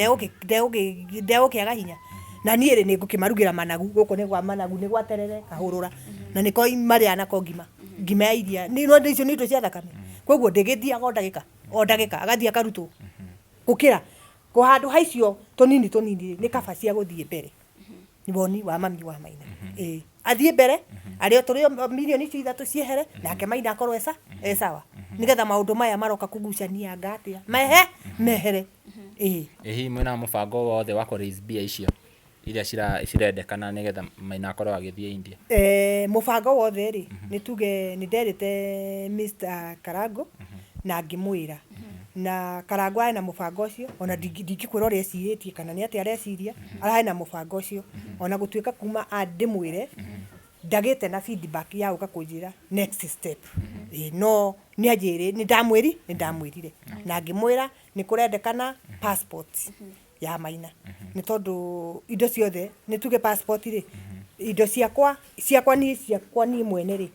ndegũkĩaga hinya. Na niĩ rĩ nĩ ngũkĩmarugĩra managu, gũkũ nĩ kwa managu, nĩ gwa terere kahũrũra na nĩko marĩaga nako ngima, ngima ya iria nĩ no icio nĩ indo cia thakame. Koguo ndĩgĩthiaga o ndagĩka o ndagĩka agathiĩ akarutwo, gũkĩra kũ handũ ha icio tũnini tũnini rĩ, nĩ kaba cia gũthiĩ mbere. Nĩ woni wa mami wa Maina, ĩĩ, athiĩ mbere arĩo tũrĩo mirioni icio 3 ciehere, nake Maina akorwo e sawa, nĩgetha maũndũ maya maroka kũgucania anga atĩa mehere, ĩĩ. Ĩ hihi mwĩna mũbango wothe wa kũ raise mbia icio iria cirendekana nĩgetha Maina akorwo agĩthiĩ India? Mũbango wothe rĩ, nĩ tuge nĩ nderĩte Mr. Karango na ngĩmwĩra, na Karango arĩ na mũbango ũcio, ona ndingĩkwĩra ũrĩa ecirĩtie kana nĩ atĩa areciria, ararĩ na mũbango ũcio, ona gũtuĩka kuma ndĩmwĩre ndagĩte na feedback ya gũka kũnjĩra next step. Ĩĩ, no nĩ anjĩrĩ nĩ ndamwĩrire na ngĩmwĩra nĩ kũrendekana passport ya Maina, nĩ tondũ indo ciothe, nĩ tuge passport rĩ, indo ciakwa niĩ mwene rĩ,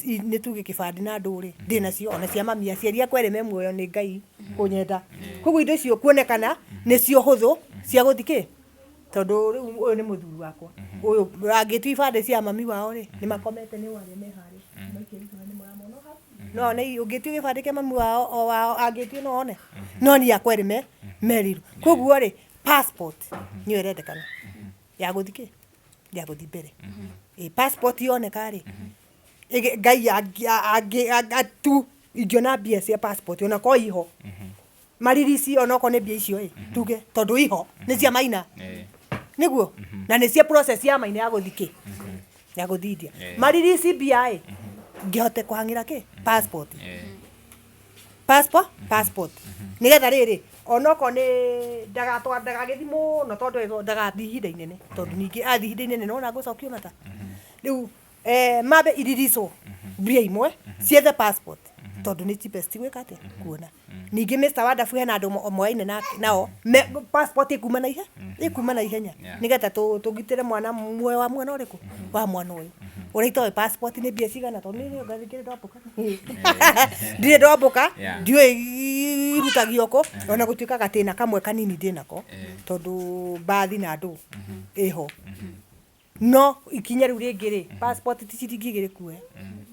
nĩ tuge kĩbandĩ na ndũ rĩ, ndĩ nacio, ona cia mami, aciari akwa erĩ me muoyo, nĩ Ngai kũnyenda. Koguo indo icio kuonekana nĩcio hũthũ cia gũthi kĩ. Tondũ rĩu ũyũ nĩ mũthuri wakwa. Ũyũ angĩtua ibandĩ cia mami wao rĩ, nĩ makomete nĩ arĩa me harĩa. Maikĩrĩte nĩ mũramona hau. No one ũngĩtua gĩbandĩ kĩa mami wao o wao angĩtio no one. No niĩ akwa erĩ me merirwo. Koguo rĩ, passport nĩyo ĩrendekana ya gũthiĩ kĩ? Ya gũthiĩ mbere. Ĩ passport yoneka rĩ, Ngai angĩ tu ingĩona mbia cia passport ona korwo iho. Maririsi onokorwo nĩ mbia icio ĩ, tuge tondũ iho nĩ cia Maina. Nĩguo? Na nĩ cia process ya Maina ya gũthiĩ kĩ? Ya gũthiĩ India. Maririsi mbia ĩ, ngĩhote kũhang'ĩra kĩ? Passport. Passport, passport. Nĩgetha rĩrĩ, onokorwo nĩ ndagatwa ndagagĩthiĩ mũno tondũ ndagathiĩ ihinda inene tondũ ningĩ athiĩ ihinda inene nĩwona ngũcokio mata. Rĩu mambe iririswo mbia imwe ciethe passport tondũ nĩ cheapest gwĩka atĩa? Kuona. Ningĩ Mr Wonderful hena andũ moyaine nao passport ĩkuma na ihenya, ĩkuma na ihenya nĩgetha tũgitĩre mwana muoyo wa mwana ũrĩkũ? Wa mwana ũyũ. Ũrĩa itoĩ passport nĩ mbia cigana tondũ niĩ ndirĩ ndombũka. Ndirĩ ndombũka, ndiũĩ irutagio kũ, ona gũtuĩka gatĩna kamwe kanini ndĩnako tondũ mbathi na ndũ ĩho. No ikinya rĩu rĩngĩ rĩ, passport ti ciringi igĩrĩ kuoya.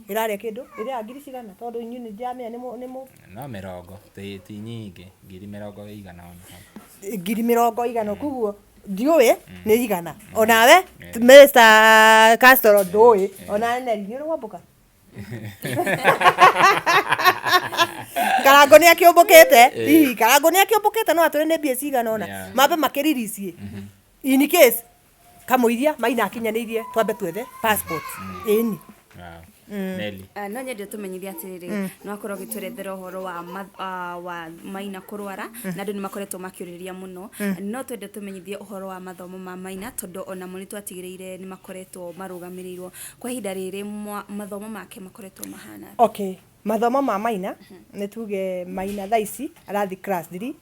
Ĩrarĩa kĩndũ, ĩrĩaga ngiri cigana tondũ inyuĩ nĩ ndĩramenya nĩ mũ, nĩ mũ. No mĩrongo, ti ti nyingĩ, ngiri mĩrongo ĩigana ũna hau. Ngiri mĩrongo ĩigana koguo ndiũĩ nĩ igana. Onawe Mr Castro ndũĩ, onawe Nelly nĩ ũrĩ wombũka? Karango nĩ akĩũmbũkĩte, hihi Karango nĩ akĩũmbũkĩte no atwĩre nĩ mbia cigana ũna. Mambe makĩriricie in case kamũiria Maina akinyanĩirie twambe twethe passport. Ĩni. Wow. Nelly. No nyende ũtũmenyithie atĩrĩrĩ, nĩ wakorwo ũgĩtwerethera ũhoro wa, wa Maina kũrwara, na andũ nĩ makoretwo makĩũrĩrĩria mũno. No twende ũtũmenyithie ũhoro wa mathomo ma Maina, tondũ onamo nĩ twatigĩrĩire nĩ makoretwo marũgamĩrĩirwo. Kwa ihinda rĩrĩ mathomo make makoretwo mahana atĩa? Okay, mathomo ma Maina, nĩ tuge Maina thaa ici arathiĩ class 3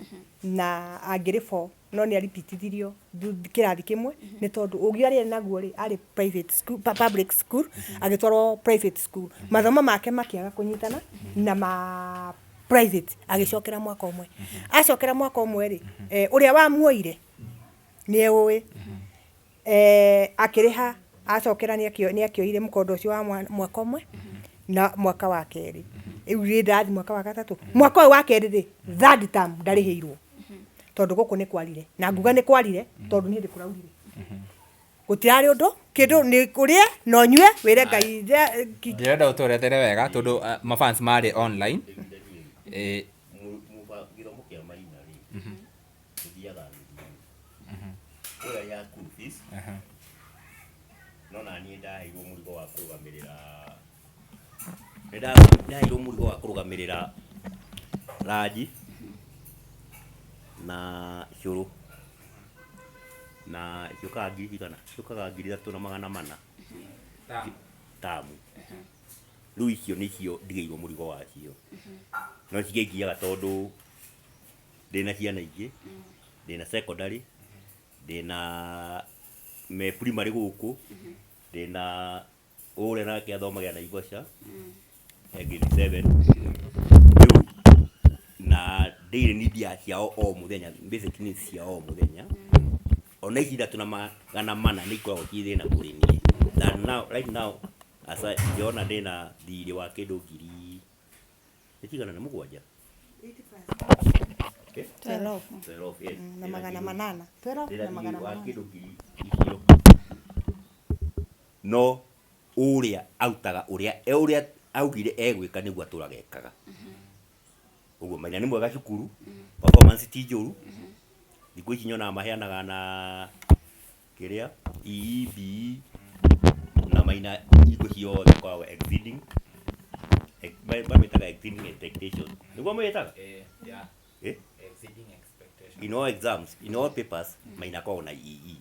na angĩrĩ 4 no nĩ aripitithirio kĩrathi kĩmwe nĩ tondũ ũgĩ arĩ naguo rĩ, arĩ private school, public school agĩtwarwo private school. Mathomo make makĩaga kũnyitana na ma private agĩcokera mwaka ũmwe. Acokera mwaka ũmwe rĩ, ũrĩa wamuoire nĩ eũĩ. Akĩrĩha acokera nĩ akĩoire mũkondo ũcio wa mwaka ũmwe na mwaka wa kerĩ. Rĩu rĩ ndarathiĩ mwaka wa gatatũ. Mwaka ũyũ wa kerĩ rĩ, third term ndarĩhĩirwo. Tondũ gũkũ nĩ kwarire. Na nguga nĩ kwarire tondũ nĩ hĩndĩ kũraurire. Gũtirarĩ ũndũ, kĩndũ nĩ ũrĩe na ũnyue wĩre Ngai. Ndĩrenda ũtũerethere wega tondũ mafans marĩ online. Gĩthomo kĩa Maina rĩ, gĩthiaga nuthu nuthu. Ũrĩa ya school fees, no naniĩ ndaheirwo mũrigo wa kũrũgamĩrĩra, nĩ ndaheirwo mũrigo wa kũrũgamĩrĩra ranji na cũrũ, na ciũkaga ngiri cigana? Ciũkaga 3400 tamu. Rĩu icio nĩcio ndigĩirwo mũrigo wacio. No cingĩngiaga tondũ ndĩna ciana ingĩ, ndĩna secondary, ndĩna me primary gũkũ, ndĩna ũrĩa nake athomagĩra Naivasha, e grade 7. Rĩu na daily need ya ciao o mũthenya, basic needs cia o mũthenya. Ona ici 3400 nĩ ikoragwo ciĩ thĩna kũrĩ niĩ. Than now, right now, as I, ndĩrona ndĩna thirĩ wa kĩndũ ngiri nĩ cigana nĩ mũgwanja? Eh? 12. 12, yes. Na 800. 12 Ndĩna na magana thirĩ wa manana. kĩndũ ngiri icio. No ũrĩa arutaga ũrĩa ũrĩa augire egwĩka nĩguo atũraga ekaga. Ũguo Maina nĩ mwega cukuru, performance ti njũru. Thikũ ici nyonaga maheanaga na kĩrĩa EE, BE na Maina hingo ciothe akoragwo exceeding mamĩtaga exceeding expectation. Nĩguo mamĩtaga? Eh? In all exams, in all papers, Maina akoragwo na EE.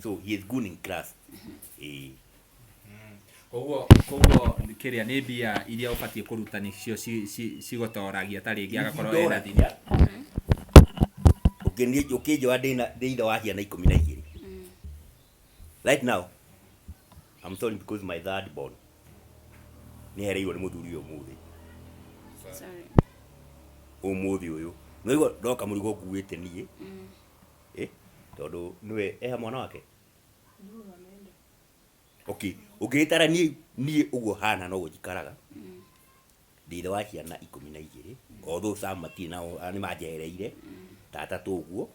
So he is good in class. Eh. Koguo kĩrĩa nĩ mbia iria ũbatiĩ kũruta nĩcio cigũtoragia ta rĩngĩ agakorwo ena thirĩ. Ũkĩnjoya ndĩ ithe wa ciana 12. Right now, I'm sorry because my third born nĩ hereirwo nĩ mũthuri ũyũ ũmũthĩ. Sorry. Ũmũthĩ ũyũ. Nĩwaigua ndoka mũrigo nguĩte niĩ. Eh? Tondũ nĩwe eha mwana wake. Okay, ũngĩgĩtara niĩ niĩ ũguo hana noguo njikaraga. Ndĩ ithe wa ciana 12, although some matirĩ nao nĩ manjehereire ta atatũ ũguo.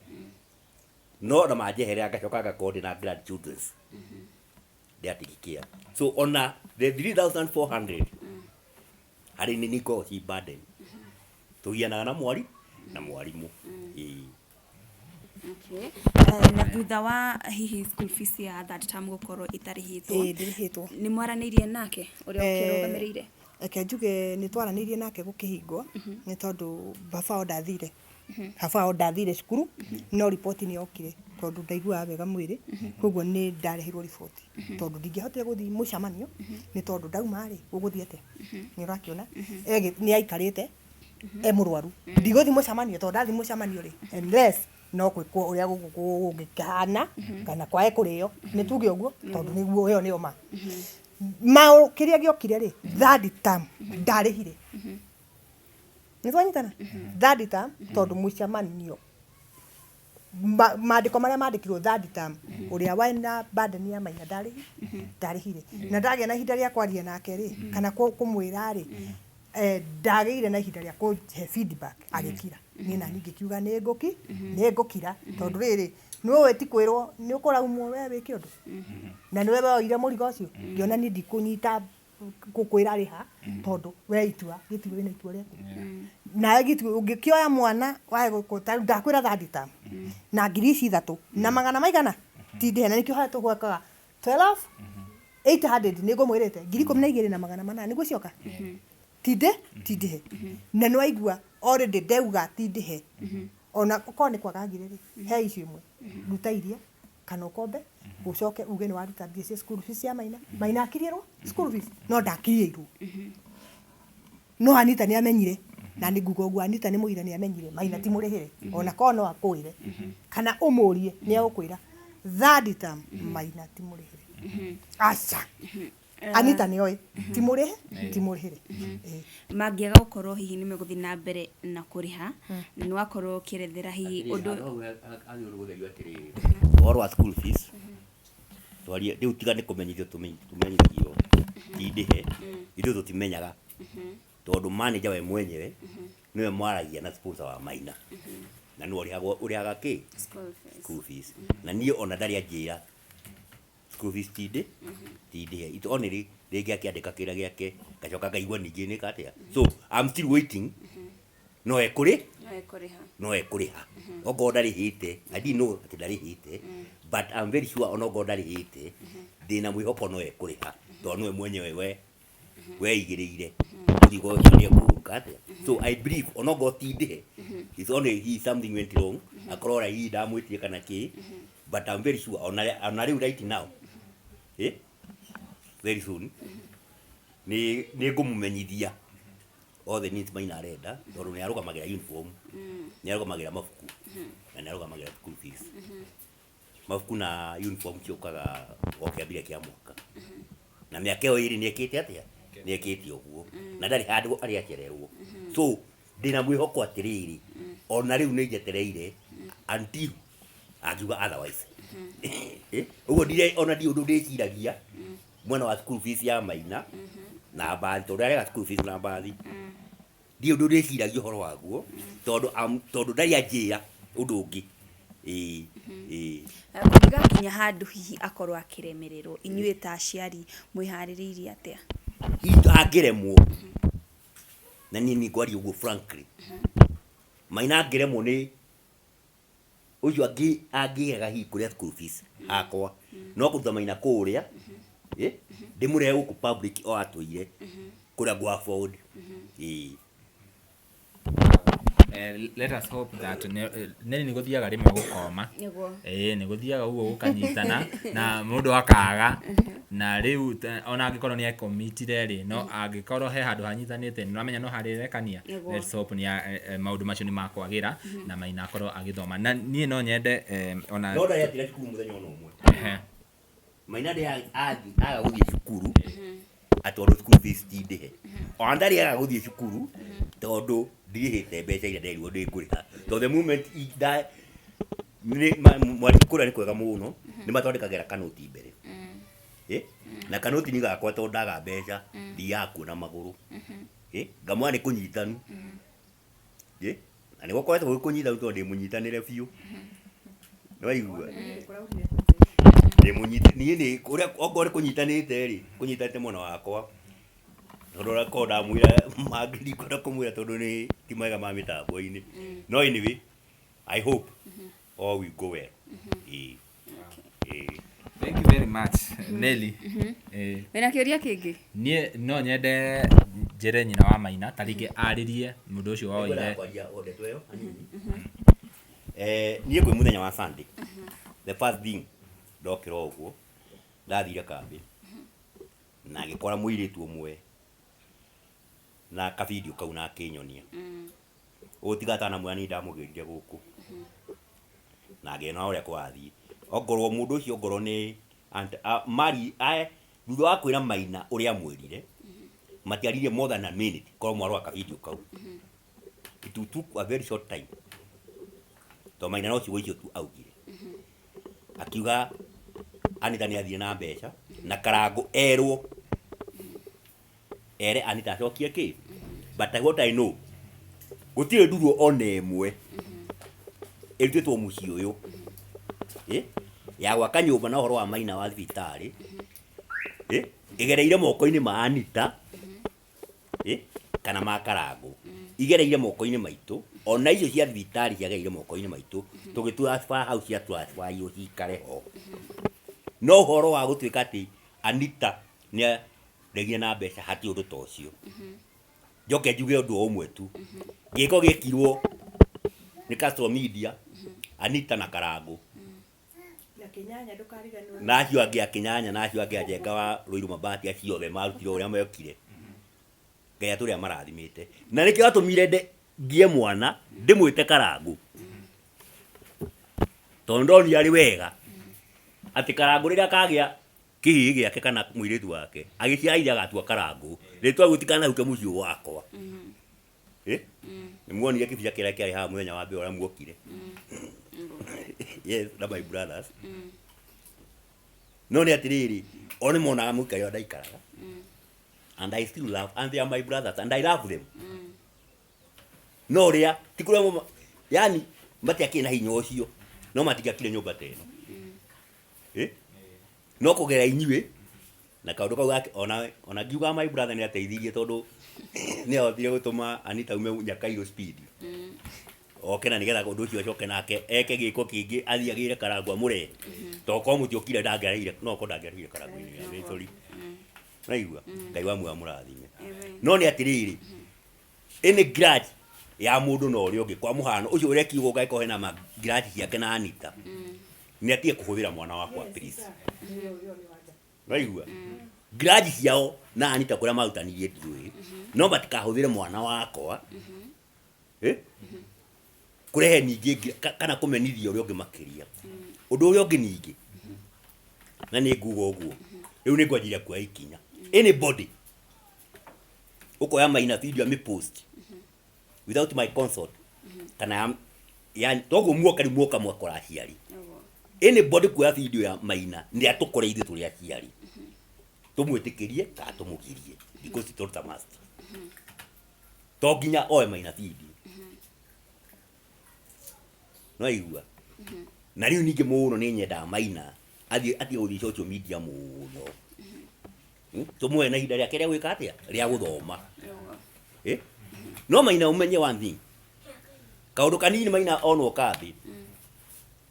No ona manjeherera ngacoka ngakorwo ndĩna grandchildren. They are taking care. So ona the 3400 harĩ nĩ nĩ ikoragwo ci burden. Tũgianaga na mwari na mwarimũ. Ĩĩ. Okay. Na thutha wa hihi school fees ya third term gũkorwo ĩtarĩhĩtwo, Ĩĩ, ndĩrĩhĩtwo. Nĩ mwaranĩirie nake ũrĩa ũkĩrũgamĩrĩire? Reke njuge nĩ twaranĩirie nake gũkĩhingwo, nĩ tondũ baba wao ndathire. Baba wao ndathire cukuru, no riboti nĩ yokire tondũ ndaiguaga wega mwĩrĩ, koguo nĩ ndareheirwo riboti. Tondũ ndingĩahotire gũthiĩ mũcemanio, nĩ tondũ ndauma rĩ, gũgũthiĩ atĩa? Nĩ ũrakĩona? Nĩ aikarĩte e mũrwaru. Ndigũthiĩ mũcemanio tondũ ndathiĩ mũcemanio rĩ, unless no gwĩkwo ũrĩa gũngĩkahana kana kwage kũrĩo, nĩ tuge ũguo tondũ nĩguo ĩyo nĩyo ma. Kĩrĩa gĩokire rĩ, third term ndarĩhire. Nĩ twanyitana? Third term tondũ mũcemanio mandĩko marĩa mandĩkirwo third term, ũrĩa wena burden ya Maina ndarĩhire. Na ndagĩa na ihinda rĩa kwaria nake rĩ, kana kũmwĩra rĩ, ndagĩire na ihinda rĩa kũhe feedback, agĩkira. Niĩ nani ngĩkiuga nĩ ngũkira tondũ rĩrĩ nĩũĩ ti kwĩrwo nĩ ũkũraumwo we wĩke ũndũ. Na nĩwe woire mũrigo ũcio, ngĩona niĩ ndikũnyita gũkwĩra rĩha tondũ we itua gĩtirĩ wĩna itua rĩaku. Nawe gĩtirĩ ũngĩkĩoya mwana wae gũkũ ta rĩu ndakwĩra third term na ngiri ici ithatũ na magana maigana ti ndĩhe, na nĩkĩo harĩa tũgwekaga 12 800 nĩ ngũmwĩrĩte ngiri 18,800 nĩguo cioka tinde tindĩhe, na nĩ waigua already ndauga tindĩhe, ona okorwo nĩ kwaga ngiri rĩ, he icio imwe ruta iria kana ũkombe ũcoke uge nĩ waruta mbia cia school fees cia Maina. Maina akiriĩrwo school fees no ndakiriĩirwo, no Anita nĩ amenyire, na nĩ nguga ũguo Anita nĩ mũira, nĩ amenyire Maina ti mũrĩhĩre, ona korwo no akwĩre kana ũmũrie nĩ egũkwĩra third term Maina ti mũrĩhĩre. Aca, Anita nĩ oĩ ti mũrĩhe, ti mũrĩhĩre. Ĩĩ. Mangĩaga gũkorwo hihi nĩ megũthiĩ na mbere na kũrĩha, na nĩ wakorwo ũkĩerethera hihi ũndũ Agĩrĩirwo nĩ gũtherio atĩrĩrĩ, ũhoro wa school fees twarie rĩu, tiga nĩ kũmenyithio tũmenyithio ti ndĩhe, ithuĩ tũtimenyaga tondũ manager we mwenyewe nĩwe mwaragia na sponsor wa Maina, na nĩwe ũrĩhagwo, ũrĩhaga kĩ? School fees. School fees. Na niĩ ona ndarĩ anjĩra school fees ti ndĩhe. It only rĩngĩ akĩandĩka kĩra gĩake ngacoka ngaigua ningĩ nĩka atĩa, so I'm still waiting, no ekũrĩ No ekũrĩha. No ekũrĩha okorwo ndarĩhĩte. I didn't know atĩ ndarĩhĩte, but I'm very sure ona okorwo ndarĩhĩte, ndĩna mwĩhoko no ekũrĩha tondũ nĩwe mwenyewe we weigĩrĩire mũrigo ũcio nĩ ekũruka atĩa. So I believe ona okorwo ti ndĩhe, it's only he something went wrong, akorwo ora hihi ndamwĩtire kana kĩ, but I'm very sure ona rĩu right now, very soon nĩ ngũmũmenyithia all the needs Maina arenda, tondũ nĩ arũgamagĩra uniform, nĩ arũgamagĩra mabuku, na nĩ arũgamagĩra school fees. Mabuku na uniform ciũkaga o kĩambĩrĩria kĩa mwaka, na mĩaka ĩyo ĩrĩ nĩ ekĩte atĩa? Nĩ ekĩte ũguo na ndarĩ handũ arĩ acererwo. So ndĩna mwĩhoko atĩrĩrĩ, ona rĩu nĩ njetereire until angiuga otherwise. Ũguo ndirĩ ona ndirĩ ũndũ ndĩciragia mwena wa school fees ya Maina na mbathi, tondũ arega school fees na mbathi, ndirĩ ũndũ ndĩciragia ũhoro waguo tondũ ndarĩ anjĩra ũndũ ũngĩ. Ĩĩ, ĩĩ. Kũngĩgakinya handũ hihi akorwo akĩremererwo, inyuĩ ta aciari mwĩharĩrĩirie atĩa? Hihi angĩremwo, na niĩ nĩ ngwaria ũguo frankly, Maina angĩremwo nĩ ũcio angĩrega hihi kũrĩa school fees hakwa, no kũruta Maina kũrĩa ndĩmũrehe gũkũ public o atũire kũrĩa ngũ afford. Ĩĩ. Let us hope that nĩ nĩ gũthiaga rĩmwe gũkoma. Nĩguo. Ĩĩ, nĩ gũthiaga ũguo gũkanyitana na mũndũ akaga, na rĩu ona angĩkorwo nĩ ekomitire rĩ, no angĩkorwo he handũ hanyitanĩte, nĩ ũramenya no harĩrekania. Nĩguo. Let's hope nĩ maũndũ macio nĩ makwagĩra na Maina akorwo agĩthoma, na niĩ no nyende ona No ndarĩ atira cukuru mũthenya ona ũmwe. Maina ndĩ aga gũthiĩ cukuru atĩ tondũ school fees ti ndĩhe. Ona ndarĩ aga gũthiĩ cukuru tondũ ndirĩhĩte mbeca iria nderirwo ndĩ ngũrĩha, tondũ the moment Mwarimũ kũrĩa nĩ kwega mũno, nĩ matwandĩkagĩra kanoti mbere. Eh? Na kanoti nĩ gakwa tondũ ndaga mbeca, thiaga kuo na magũrũ. Eh? Ngamwĩra nĩ kũnyitanu. Eh? Na nĩ gũkoretwo gwĩ kũnyitanu tondũ ndĩ mũnyitanĩre biũ. Nĩwaigua? Ndĩ mũnyiti niĩ nĩ kũrĩa okorwo nĩ kũnyitanĩte rĩ, kũnyitanĩte mwena wakwa. Tondũ ũrĩa korwo ndamwĩra mangĩ ndikwenda kũmwĩra tondũ nĩ ti mega ma mĩtambo-inĩ. No anyway, I hope all will go well. Ĩĩ. Ĩĩ. Thank you very much, Nelly. Eh, Wĩna kĩũria kĩngĩ? Niĩ no nyende njĩre nyina wa Maina ta rĩngĩ arĩrie mũndũ ũcio Ngwendaga woire kwaria o ndeto ĩyo hanini. Eh, niĩ kwĩ mũthenya wa Sunday, the first thing ndokĩra ũguo, ndathire kambĩ na ngĩkora mũirĩtu ũmwe na kabidio kau na akĩnyonia. Ũyũ tiga atanamwĩra niĩ ndamũgĩrire gũkũ na ngĩona ũrĩa kũrathiĩ. Ongorwo mũndũ ũcio ongorwo nĩ mari thutha wa kwĩra Maina ũrĩa amwĩrire, matiaririe more than a minute korwo mwarora kabidio kau. It took a very short time. Tondũ Maina no ciugo icio tu augire. Akiuga Anita nĩ athire na mbeca na Karangũ erwo ere Anita acokie kĩ but what I know gũtirĩ nduru ona ĩmwe ĩrutĩtwo mũciĩ ũyũ eh, ya gwaka nyũmba na ũhoro wa Maina wa thibitarĩ eh, ĩgereire moko-inĩ ma Anita eh, kana ma Karangũ igereire moko-inĩ maitũ ona icio cia thibitarĩ ciagereire moko-inĩ maitũ tũgĩ transfer hau cia transfer irwo cikare ho no ũhoro wa gũtuĩka atĩ Anita nĩ aregire na mbeca hatirĩ ũndũ ta ũcio. Njoke njuge ũndũ o ũmwe tu, gĩko gĩekirwo nĩ Castro Media, Anita na Karangũ Na Kĩnyanya ndũkariganĩrwo. Na acio angĩ a Kĩnyanya na acio angĩ a Njenga wa Rũirũ Mabati acio othe marutire ũrĩa mekire. Ngai atũre amarathimĩte. Na nĩkĩo atũmire ngie mwana ndĩmwĩte Karangũ. Tondũ ndonire arĩ wega atĩ Karangũ rĩrĩa akagĩa kĩhĩĩ gĩake kana mũirĩtu wake agĩciara ithe agatua Karangũ rĩtwa rĩu rĩtikanahuke mũciĩ wakwa. Eh? Nĩ muonire kĩbica kĩrĩa kĩarĩ haha mũthenya wa mbere ũrĩa muokire? Yes, na my brothers. No nĩ atĩrĩrĩ, o nĩ monaga mũikarĩre ũrĩa ndaikaraga and I still love and they are my brothers and I love them. No ũrĩa ti kũrĩa yani matiakĩrĩ na hinya ũcio no matingĩakire nyũmba ta ĩno. Eh? No kũgerera inyuĩ na kaũndũ kau gake ona ona ngiuga my brother nĩ ateithirie tondũ nĩ ahotire gũtũma Anita aume Nyakairũ speed oke na nĩgetha ũndũ ũcio acoke nake eke gĩko kĩngĩ athiĩ agĩre Karangũ amũrehe tondũ korwo mũtiokire ndangĩareire no korwo ndangĩareire Karangũ-inĩ sorry naigua Ngai wa muoyo amũrathime no nĩ atĩrĩrĩ any grudge ya mũndũ na ũrĩa ũngĩ kwa mũhano ũcio ũrekiugo ũngagĩkorwo hena ma grudge ciake na Anita nĩ atige kũhũthĩra mwana wakwa please Waigua? Grudge ciao na Anita kũrĩa marutanirie ndiũĩ no matikahũthĩre mwana wakwa eh? Kũrehe ningĩ kana kũmenithia ũrĩa ũngĩ makĩria ũndũ ũrĩa ũngĩ ningĩ na nĩ nguga ũguo rĩu nĩ ngwanjĩrĩria kuoya ikinya anybody ũkoya Maina video amĩpost without my consent kana ya, ya toguo muoka rĩu muoka mwakora aciari anybody kuoya video ya Maina nĩ atũkore ithuĩ tũrĩ aciari tũmwĩtĩkĩrie kana tũmũgirie because it's not a must to nginya oe Maina video no igua na rĩu ningĩ mũno nĩ nyendaga Maina athiĩ atige gũthiĩ social media mũno. Tũmũhe na ihinda rĩake rĩa gwĩka atĩa rĩa gũthoma. Eh? No Maina ũmenye one thing kaũndũ kanini Maina onwo kambĩ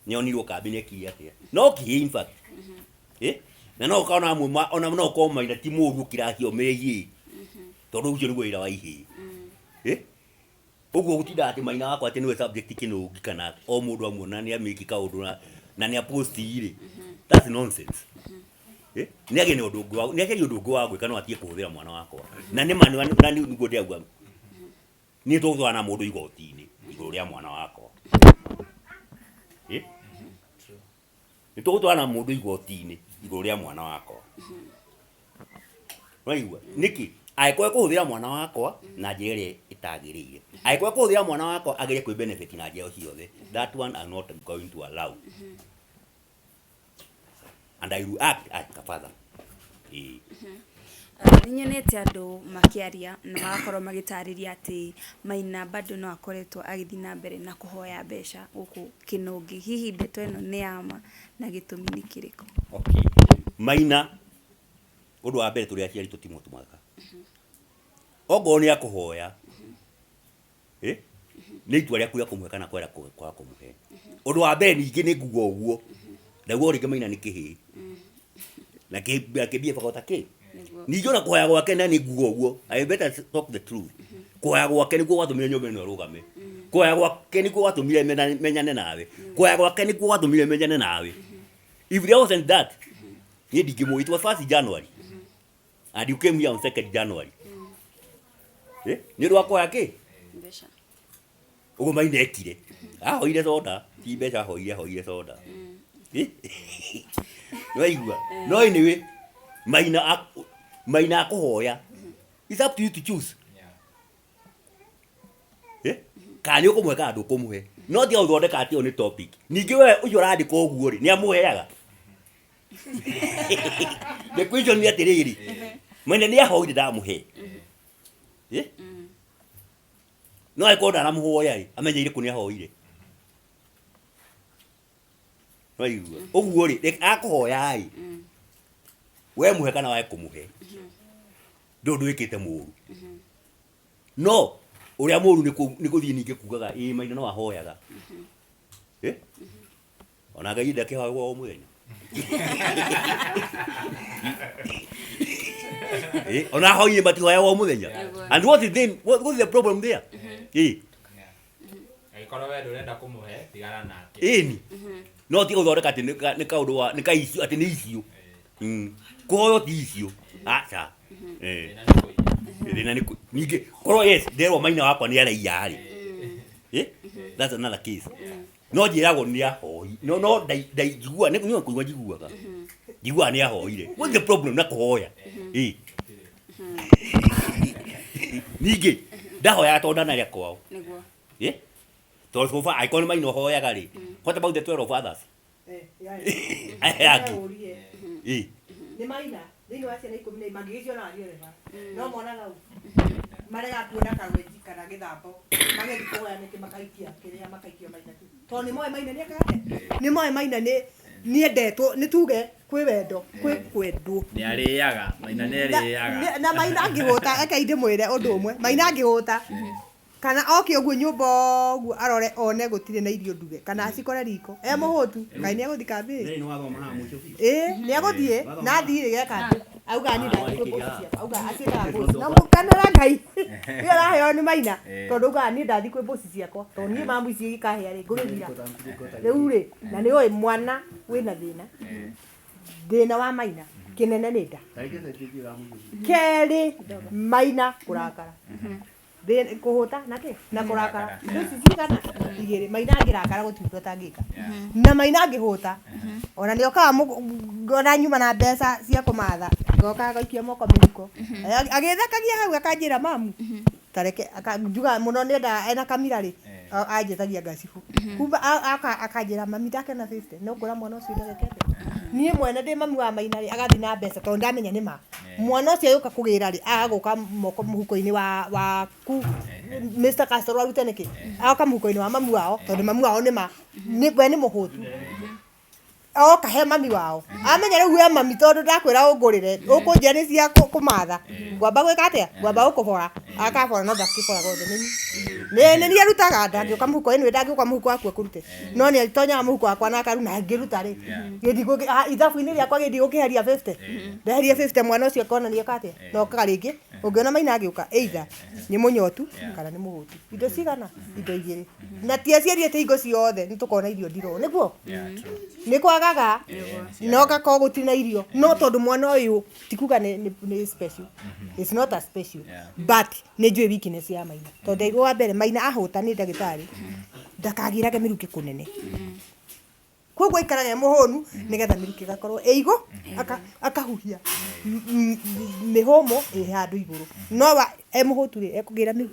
nĩ onirwo kambĩ nĩ ekire atĩa no kĩhĩ in fact. Eh? Na no ũkona amwe ona no ũkorwo Maina ti mũũru gũkĩra acio mehiĩ tondũ ũcio nĩguo wĩra wa ihĩĩ. Eh? Ũguo gũtinda atĩ Maina wakwa atĩ nĩwe subject kĩnũngi kana o mũndũ amuona nĩ amĩki kaũndũ na nĩ apost rĩ that's nonsense. Eh? Nĩ agĩe na ũndũ ũngĩ wa nĩ acarie ũndũ ũngĩ wa gwĩka no atige kũhũthĩra mwana wakwa. Na nĩ ma na nĩguo ndĩrauga nĩ tũgũtwarana na mũndũ igoti-inĩ igũrũ rĩa mwana wakwa. Eh? Nĩ tũgũtwarana na mũndũ igoti-inĩ igũrũ rĩa mwana wakwa. Waigua? Nĩkĩ? Angĩkorwo ekũhũthĩra mwana wakwa na njĩra ĩrĩa ĩtagĩrĩire, angĩkorwo ekũhũthĩra mwana wakwa agerie kwĩ benefit na njĩra o ciothe, that one I'm not going to allow. And I will act as a father. Ĩĩ. Nĩ nyonete andũ makĩaria na magakorwo magĩtarĩria atĩ Maina bado no akoretwo agĩthiĩ na mbere na kũhoya mbeca gũkũ Kĩnũngĩ. Hihi ndeto ĩno nĩ ya ma na gĩtũmi nĩ kĩrĩkũ? Okay. Maina, ũndũ wa mbere tũrĩ aciari tũtimũtũmaga. Ongorwo nĩ akũhoya, eh, nĩ itua rĩaku rĩa kũmũhe kana kwenda kwaga kũmũhe. Ũndũ wa mbere ningĩ nĩ nguga ũguo, ndauga o rĩngĩ Maina nĩ kĩhĩĩ. Na kĩmbie ta kĩ. Ningĩ ona kũhoya gwake na nĩ nguga ũguo, I better talk the truth. Kũhoya gwake nĩkuo gwatũmire nyũmba ĩno ĩrũgame. Kũhoya gwake nĩkuo gwatũmire menyane nawe. Kũhoya gwake nĩkuo gwatũmire menyane nawe. If there wasn't that, niĩ ndingĩmũĩ. It was first January. And you came here on second January. Eh? Nĩ ũndũ wa kũhoya kĩ? Mbeca. Ũguo Maina ekire. Ahoire soda, ti mbeca ahoire, ahoire soda. Eh? Nĩwaigua? No anyway, Maina Maina akũhoya. It's up to you to choose. Eh? Kana nĩ ũkũmũhe kana ndũkũmũhe. No tiga gũthondeka atĩ ĩyo nĩ topic. Ningĩ we ũcio ũrandĩka ũguo rĩ, nĩ amũheaga? The question nĩ atĩrĩrĩ, Maina nĩ ahoire ndamũhe. Eh? No angĩkorwo ndaramũhoya rĩ, amenyeire kũ nĩ ahoire. Waigua? Ũguo rĩ, reke akũhoya rĩ, we mũhe kana wage kũmũhe, ndũrĩ ũndũ wĩkĩte mũru. No ũrĩa mũru nĩ gũthiĩ ningĩ kugaga ĩĩ Maina no ahoyaga. Eh? Ona Ngai ndakĩhoyagwo o mũthenya. Eh, ona ahoi matihoyagwo o mũthenya. And what is the, what is the problem there? Eh. Angĩkorwo we ndũrenda kũmũhe, tigana nake. Ĩni. No ti gũthondeka atĩ nĩ kaũndũ wa nĩ ka issue atĩ nĩ issue. Kũhoywo ti issue. Aca. Thĩna nĩ kũiya. Thĩna nĩ ningĩ korwo yes nderwo Maina wakwa nĩ araiya rĩ. Eh? That's another case. No njĩragwo nĩ ahoi. No no ndaigua nĩ kũigua njiguaga. Njiguaga nĩ ahoire. What's the problem na kũhoya? Eh. Ningĩ ndahoyaga tondũ ndanarĩa kwao. Nĩguo. Eh? Tondũ so far angĩkorwo nĩ Maina ũhoyaga rĩ, what about the 12 others? Aya angĩ. Eh. Nĩ Maina thĩinĩ wa ciana ikũmi na mangĩgĩciona wathiĩ no monaga u marega kuona karwenji kana gĩthambo magĩthiĩ kũhoya nĩkĩ makaikia kĩrĩa makaikia Maina tu tondũ nĩ moĩ Maina nĩ ekaga atĩa nĩ moĩ Maina nĩ nĩendetwo nĩ tuge kwĩ wendo kwĩ kwendwo Nĩ arĩaga, Maina nĩ arĩaga. Na Maina angĩhũta reke ndĩmwĩre ũndũ ũmwe Maina angĩhũta kana oke ũguo nyũmba ũguo arore one gũtirĩ na irio nduge kana acikore riko e mũhũtu kaĩ nĩ egũthiĩ kambĩ Nĩ wathoma haha mũico biũ. Ĩĩ nĩ egũthiĩ na athiĩ rĩ geka atĩ auga niĩ ndathiĩ kwĩ boss ciakwa auga aciĩtaga boss na mũkanĩra Ngai ĩyo araheo nĩ Maina tondũ augaga niĩ ndathiĩ kwĩ boss ciakwa tondũ niĩ mamu ici ikahĩa rĩ ngũgĩthira rĩu rĩ na nĩ ũĩ mwana wĩna thĩna thĩna wa Maina kĩnene nĩ nda kerĩ Maina kũrakara Kũhũta na kĩ na kũrakara indo ici cigana igĩrĩ Maina angĩrakara gũtirĩ ũndũ atangĩka na Maina angĩhũta ona nĩ okaga ona nyuma na mbeca cia kũmatha ngoka agaikia moko mĩhuko agĩthekagia hau akanjĩra mamu tareke njugaga mũno nĩ endaga ena kamira rĩ anjĩtagia ngacibũ kumba akanjĩra mami ndakena 50 no ngũra mwana ũcio ndagĩka niĩ mwene ndĩ mami wa Maina rĩ agathiĩ na mbeca tondũ ndamenya nĩ ma Mwana ũcio agĩũka kũgĩra rĩ, agũka moko mũhuko-inĩ wa waku Mr. Castro arute nĩkĩ? Agoka mũhuko-inĩ wa mamu wao tondũ mamu wao nĩ ma nĩ we nĩ mũhũtu. Oka he mami wao. Amenya rĩu we mami tondũ ndakwĩra ũngũrĩre, ũkũnjĩra nĩ cia kũmatha. Ngwamba gwĩka atĩa? Ngwamba gũkũbora. Akabora no ndakĩboraga othe nĩ niĩ. Nĩ niĩ arutaga ndangĩũka mũhuko anyway ndangĩũka mũhuko waku akũrute. No nĩ atonyaga mũhuko wakwa na akaru na ngĩruta rĩ, ithabu-inĩ rĩakwa gĩthiĩ gũkĩheria 50. Ndeherie 50 mwana ũcio akona nĩ eka atĩa? Na okaga rĩngĩ, ũngĩona Maina agĩũka either nĩ mũnyotu kana nĩ mũhũtu. Indo cigana? Indo igĩrĩ. Na ti aciari atĩ hingo ciothe nĩ tũkoragwo na irio ndiroo, nĩguo? Nĩ kwagaga na ũgakorwo gũtirĩ na irio. No tondũ mwana ũyũ ti kuga nĩ special. It's not a special. But nĩ njũĩ weakness ya Maina. Tondũ nderirwo wa mbere Maina ahũta nĩ ndagĩtarĩ ndakagĩrage mĩrukĩ kũnene. Koguo aikaraga e mũhũnu nĩgetha mĩrukĩ ĩgakorwo ĩ igũ akahuhia mĩhũmũ ĩ handũ igũrũ. No e mũhũtu rĩ, ekũgĩra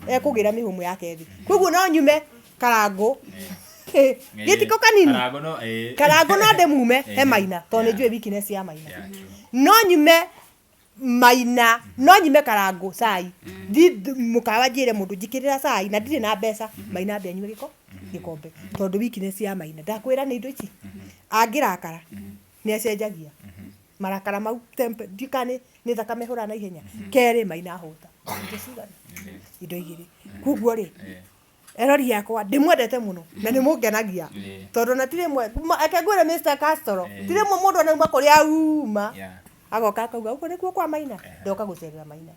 ekũgĩra mĩhũmũ yake thĩ. Koguo no nyume Karangũ gĩtiko kanini. Karangũ no ĩĩ. Karangũ no ndĩmume he Maina tondũ nĩ njũĩ weakness ya Maina. No nyume Maina, no nyume Karangũ cai. Thiĩ mũkawa njĩre mũndũ njĩkĩrĩra cai na ndirĩ na mbeca, Maina ambe anyue gĩko gĩkombe tondũ weakness ya Maina ndakwĩra nĩ indo ici. Angĩrakara nĩ acenjagia marakara mau tempe ndiũĩ kana nĩ thakame ĩhũraga na ihenya. Kerĩ Maina ahũta. Indo cigana? Indo igĩrĩ. Koguo rĩ, erori yakwa ndĩmwendete mũno na nĩ mũngenagia tondũ ona ti rĩmwe reke ngwĩre Mr. Castro ti rĩmwe mũndũ anauma kũrĩa auma agoka akauga ũguo nĩkuo kwa Maina ndoka gũcerera Maina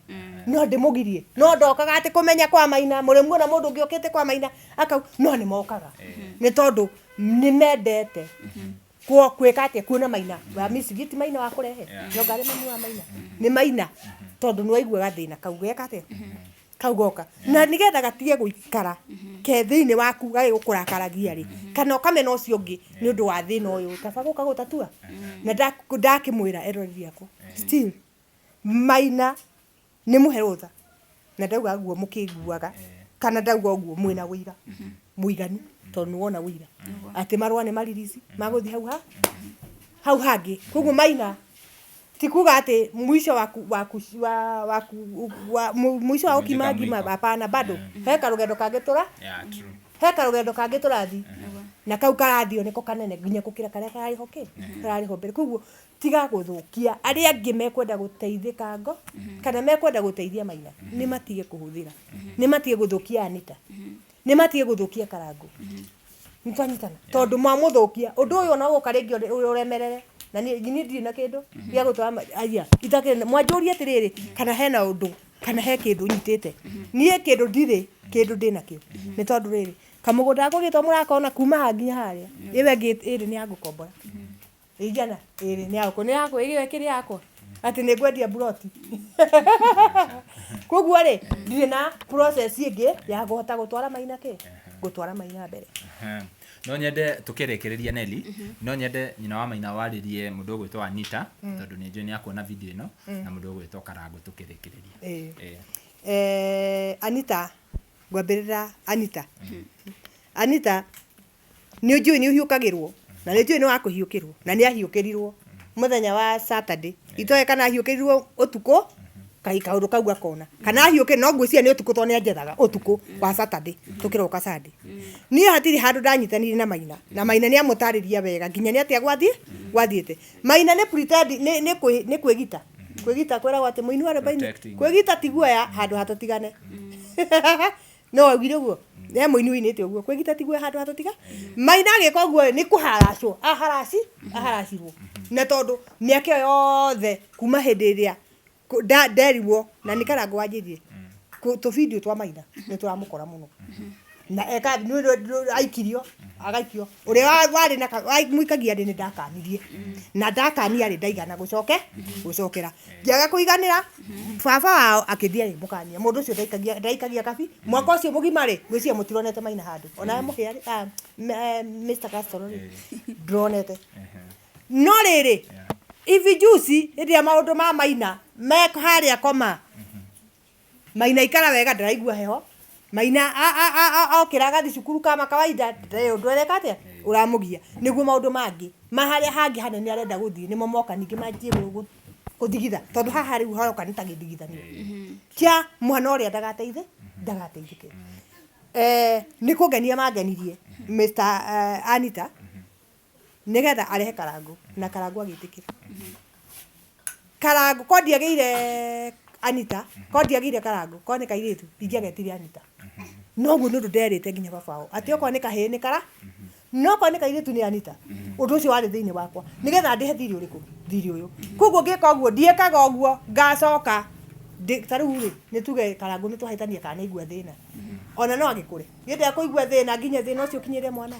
no ndĩmũgirie no ndokaga atĩ kũmenya kwa Maina mũrĩ muona mũndũ ũngĩ okĩte kwa Maina akau no nĩ mokaga nĩ tondũ nĩ mendete kuo kwĩka atĩa kuona Maina wa miss giti Maina wa kũrehe no ngarĩ mami wa Maina nĩ Maina tondũ nĩ waigua gathĩna kau geka atĩa kau goka na nigetha gatige gũikara ke thĩinĩ waku gagĩgũkũrakaragia rĩ kana ũkamena ũcio ũngĩ nĩ ũndũ wa thĩna ũyũ kaba gũka gũtatua na ndakĩmwĩra eroreri akwa still Maina nĩ mũhe rũtha na ndauga ũguo mũkĩiguaga kana ndauga ũguo mwĩna ũira mũiganu tondũ nĩ wona ũira atĩ marũa nĩ maririci magũthiĩ hau ha hau hangĩ koguo Maina ti kuga atĩ mwisho waku waku wa waku wa mwisho wa gũkima ngima hapana bado he karũgendo kangĩ tũra Yeah, true. he karũgendo kangĩ tũrathiĩ na kau karathio nĩko kanene nginya gũkĩra karĩa kararĩ ho kĩ kararĩ ho mbere koguo tiga gũthũkia arĩa angĩ mekwenda gũteithĩka ngo kana mekwenda gũteithia Maina nĩ matige kũhũthĩra nĩ matige gũthũkia Anita nĩ matige gũthũkia Karangũ nĩ twanyitana tondũ mwamũthũkia ũndũ ũyũ ona ũgũka rĩngĩ ũremerere na niĩ niĩ ndirĩ na kĩndũ gĩa gũtwara aya itakĩrĩ mwanjũria atĩrĩrĩ kana hena ũndũ kana he kĩndũ nyitĩte niĩ kĩndũ ndirĩ kĩndũ ndĩnakĩo nĩ tondũ rĩrĩ kamũgũnda gakwa gĩtwa mũrakona kuma haha nginya harĩa ĩyo ĩngĩ ĩrĩ nĩ ya ngũkombora ĩigana ĩrĩ nĩ yakwa nĩ yakwa ĩyo ĩkĩrĩ yakwa atĩ nĩ ngwendia mburoti koguo rĩ ndirĩ na process ĩngĩ ya kũhota gũtwara Maina kĩ gũtwara Maina mbere. Ehe. No nyende tũkĩrĩkĩrĩria Nelly, no nyende nyina wa Maina warĩrie mũndũ ũgwĩtwo Anita tondũ nĩ njũĩ nĩ akuona video ĩno na mũndũ ũgwĩtwo Karangũ tũkĩrĩkĩrĩria. Ĩĩ. Ĩĩ. Anita ngwambĩrĩra Anita Anita Nĩ njũĩ nĩ ũhiũkagĩrwo, na nĩ njũĩ nĩ wa kũhiũkĩrwo, na nĩ ahiũkĩrirwo mũthenya wa Saturday. Itoĩ kana ahiũkĩrirwo ũtukũ, kaĩ kaũndũ kau gakona. Kana ahiũkĩrirwo, no ngwĩciria nĩ ũtukũ tondũ nĩ anjethaga ũtukũ wa Saturday, tũkĩroka Sunday. Niĩ hatirĩ handũ ndanyitanire na Maina, na Maina nĩ amũtarĩria wega nginya nĩ atĩa gwathiĩ, gwathiĩte. Maina nĩ pretend, nĩ kwĩgita, kwĩgita kwĩragwo atĩ mũini wa rwĩmbo-inĩ, Protecting. kwĩgita ti guoya handũ ha tũtigane. No waugire ũguo? He mũini ũinĩte ũguo, kwĩgita tiguo handũ ha tũtiga. Maina agĩka ũguo nĩ kũharacwo, aharaci, aharacirwo. Na tondũ mĩaka ĩyo yothe kuma hĩndĩ ĩrĩa nderirwo, na nĩ Karangũ wanjĩrire, tũ video twa Maina nĩ tũramũkora mũno. Na eka, aikirio, agaikio. Ũrĩa warĩ na mũikagia rĩ nĩ ndakanirie. Na ndakania rĩ ndaigana gũcoke, gũcokera. Ngĩaga kũiganĩra, baba wao akĩthiĩ agĩmũkania. Mũndũ ũcio ndaikagia ndaikagia kabi. Mwaka ũcio mũgima rĩ, ngwĩciria mũtironete Maina handũ. Onawe mũhĩa rĩ, ah, Mr. Castro rĩ, ndũronete. No rĩrĩ, hivi juzi hĩndĩ ĩrĩa maũndũ ma Maina me harĩa koma, Maina ikara wega ndaraigua heho Maina okĩra agathiĩ cukuru kama kawaida ndarĩ ũndũ areka atĩa ũramũgia nĩguo maũndũ mangĩ ma harĩa hangĩ hanene arenda gũthiĩ nĩmo moka ningĩ manjie gũthigitha tondũ haha rĩu haroka nĩ ta gĩthigithanio kĩa mwana ũrĩa ndagateithĩ ndagateithĩke. Nĩ kũngenia mangenirie Mr Anita nĩgetha arehe Karangũ na Karangũ agĩtĩkĩra. Karangũ korwo ndiagĩire Anita, korwo ndiagĩire Karangũ, korwo nĩ kairĩtu ingĩagetire Anita. Noguo nĩ ũndũ nderĩte nginya baba wao atĩ okorwo nĩ kahĩĩ nĩ kara, no okorwo nĩ kairĩtu nĩ Anita. Ũndũ ũcio warĩ thĩinĩ wakwa nĩgetha ndĩhe thirĩ ũrĩkũ? Thirĩ ũyũ. Koguo ngĩka ũguo ndiĩkaga ũguo ngacoka ta rĩu rĩ nĩ tuge Karangũ nĩ twahĩtania kana nĩ aigua thĩna, ona no agĩkũre. Niĩ ndekũigua thĩna nginya thĩna ũcio ũkinyĩre mwana.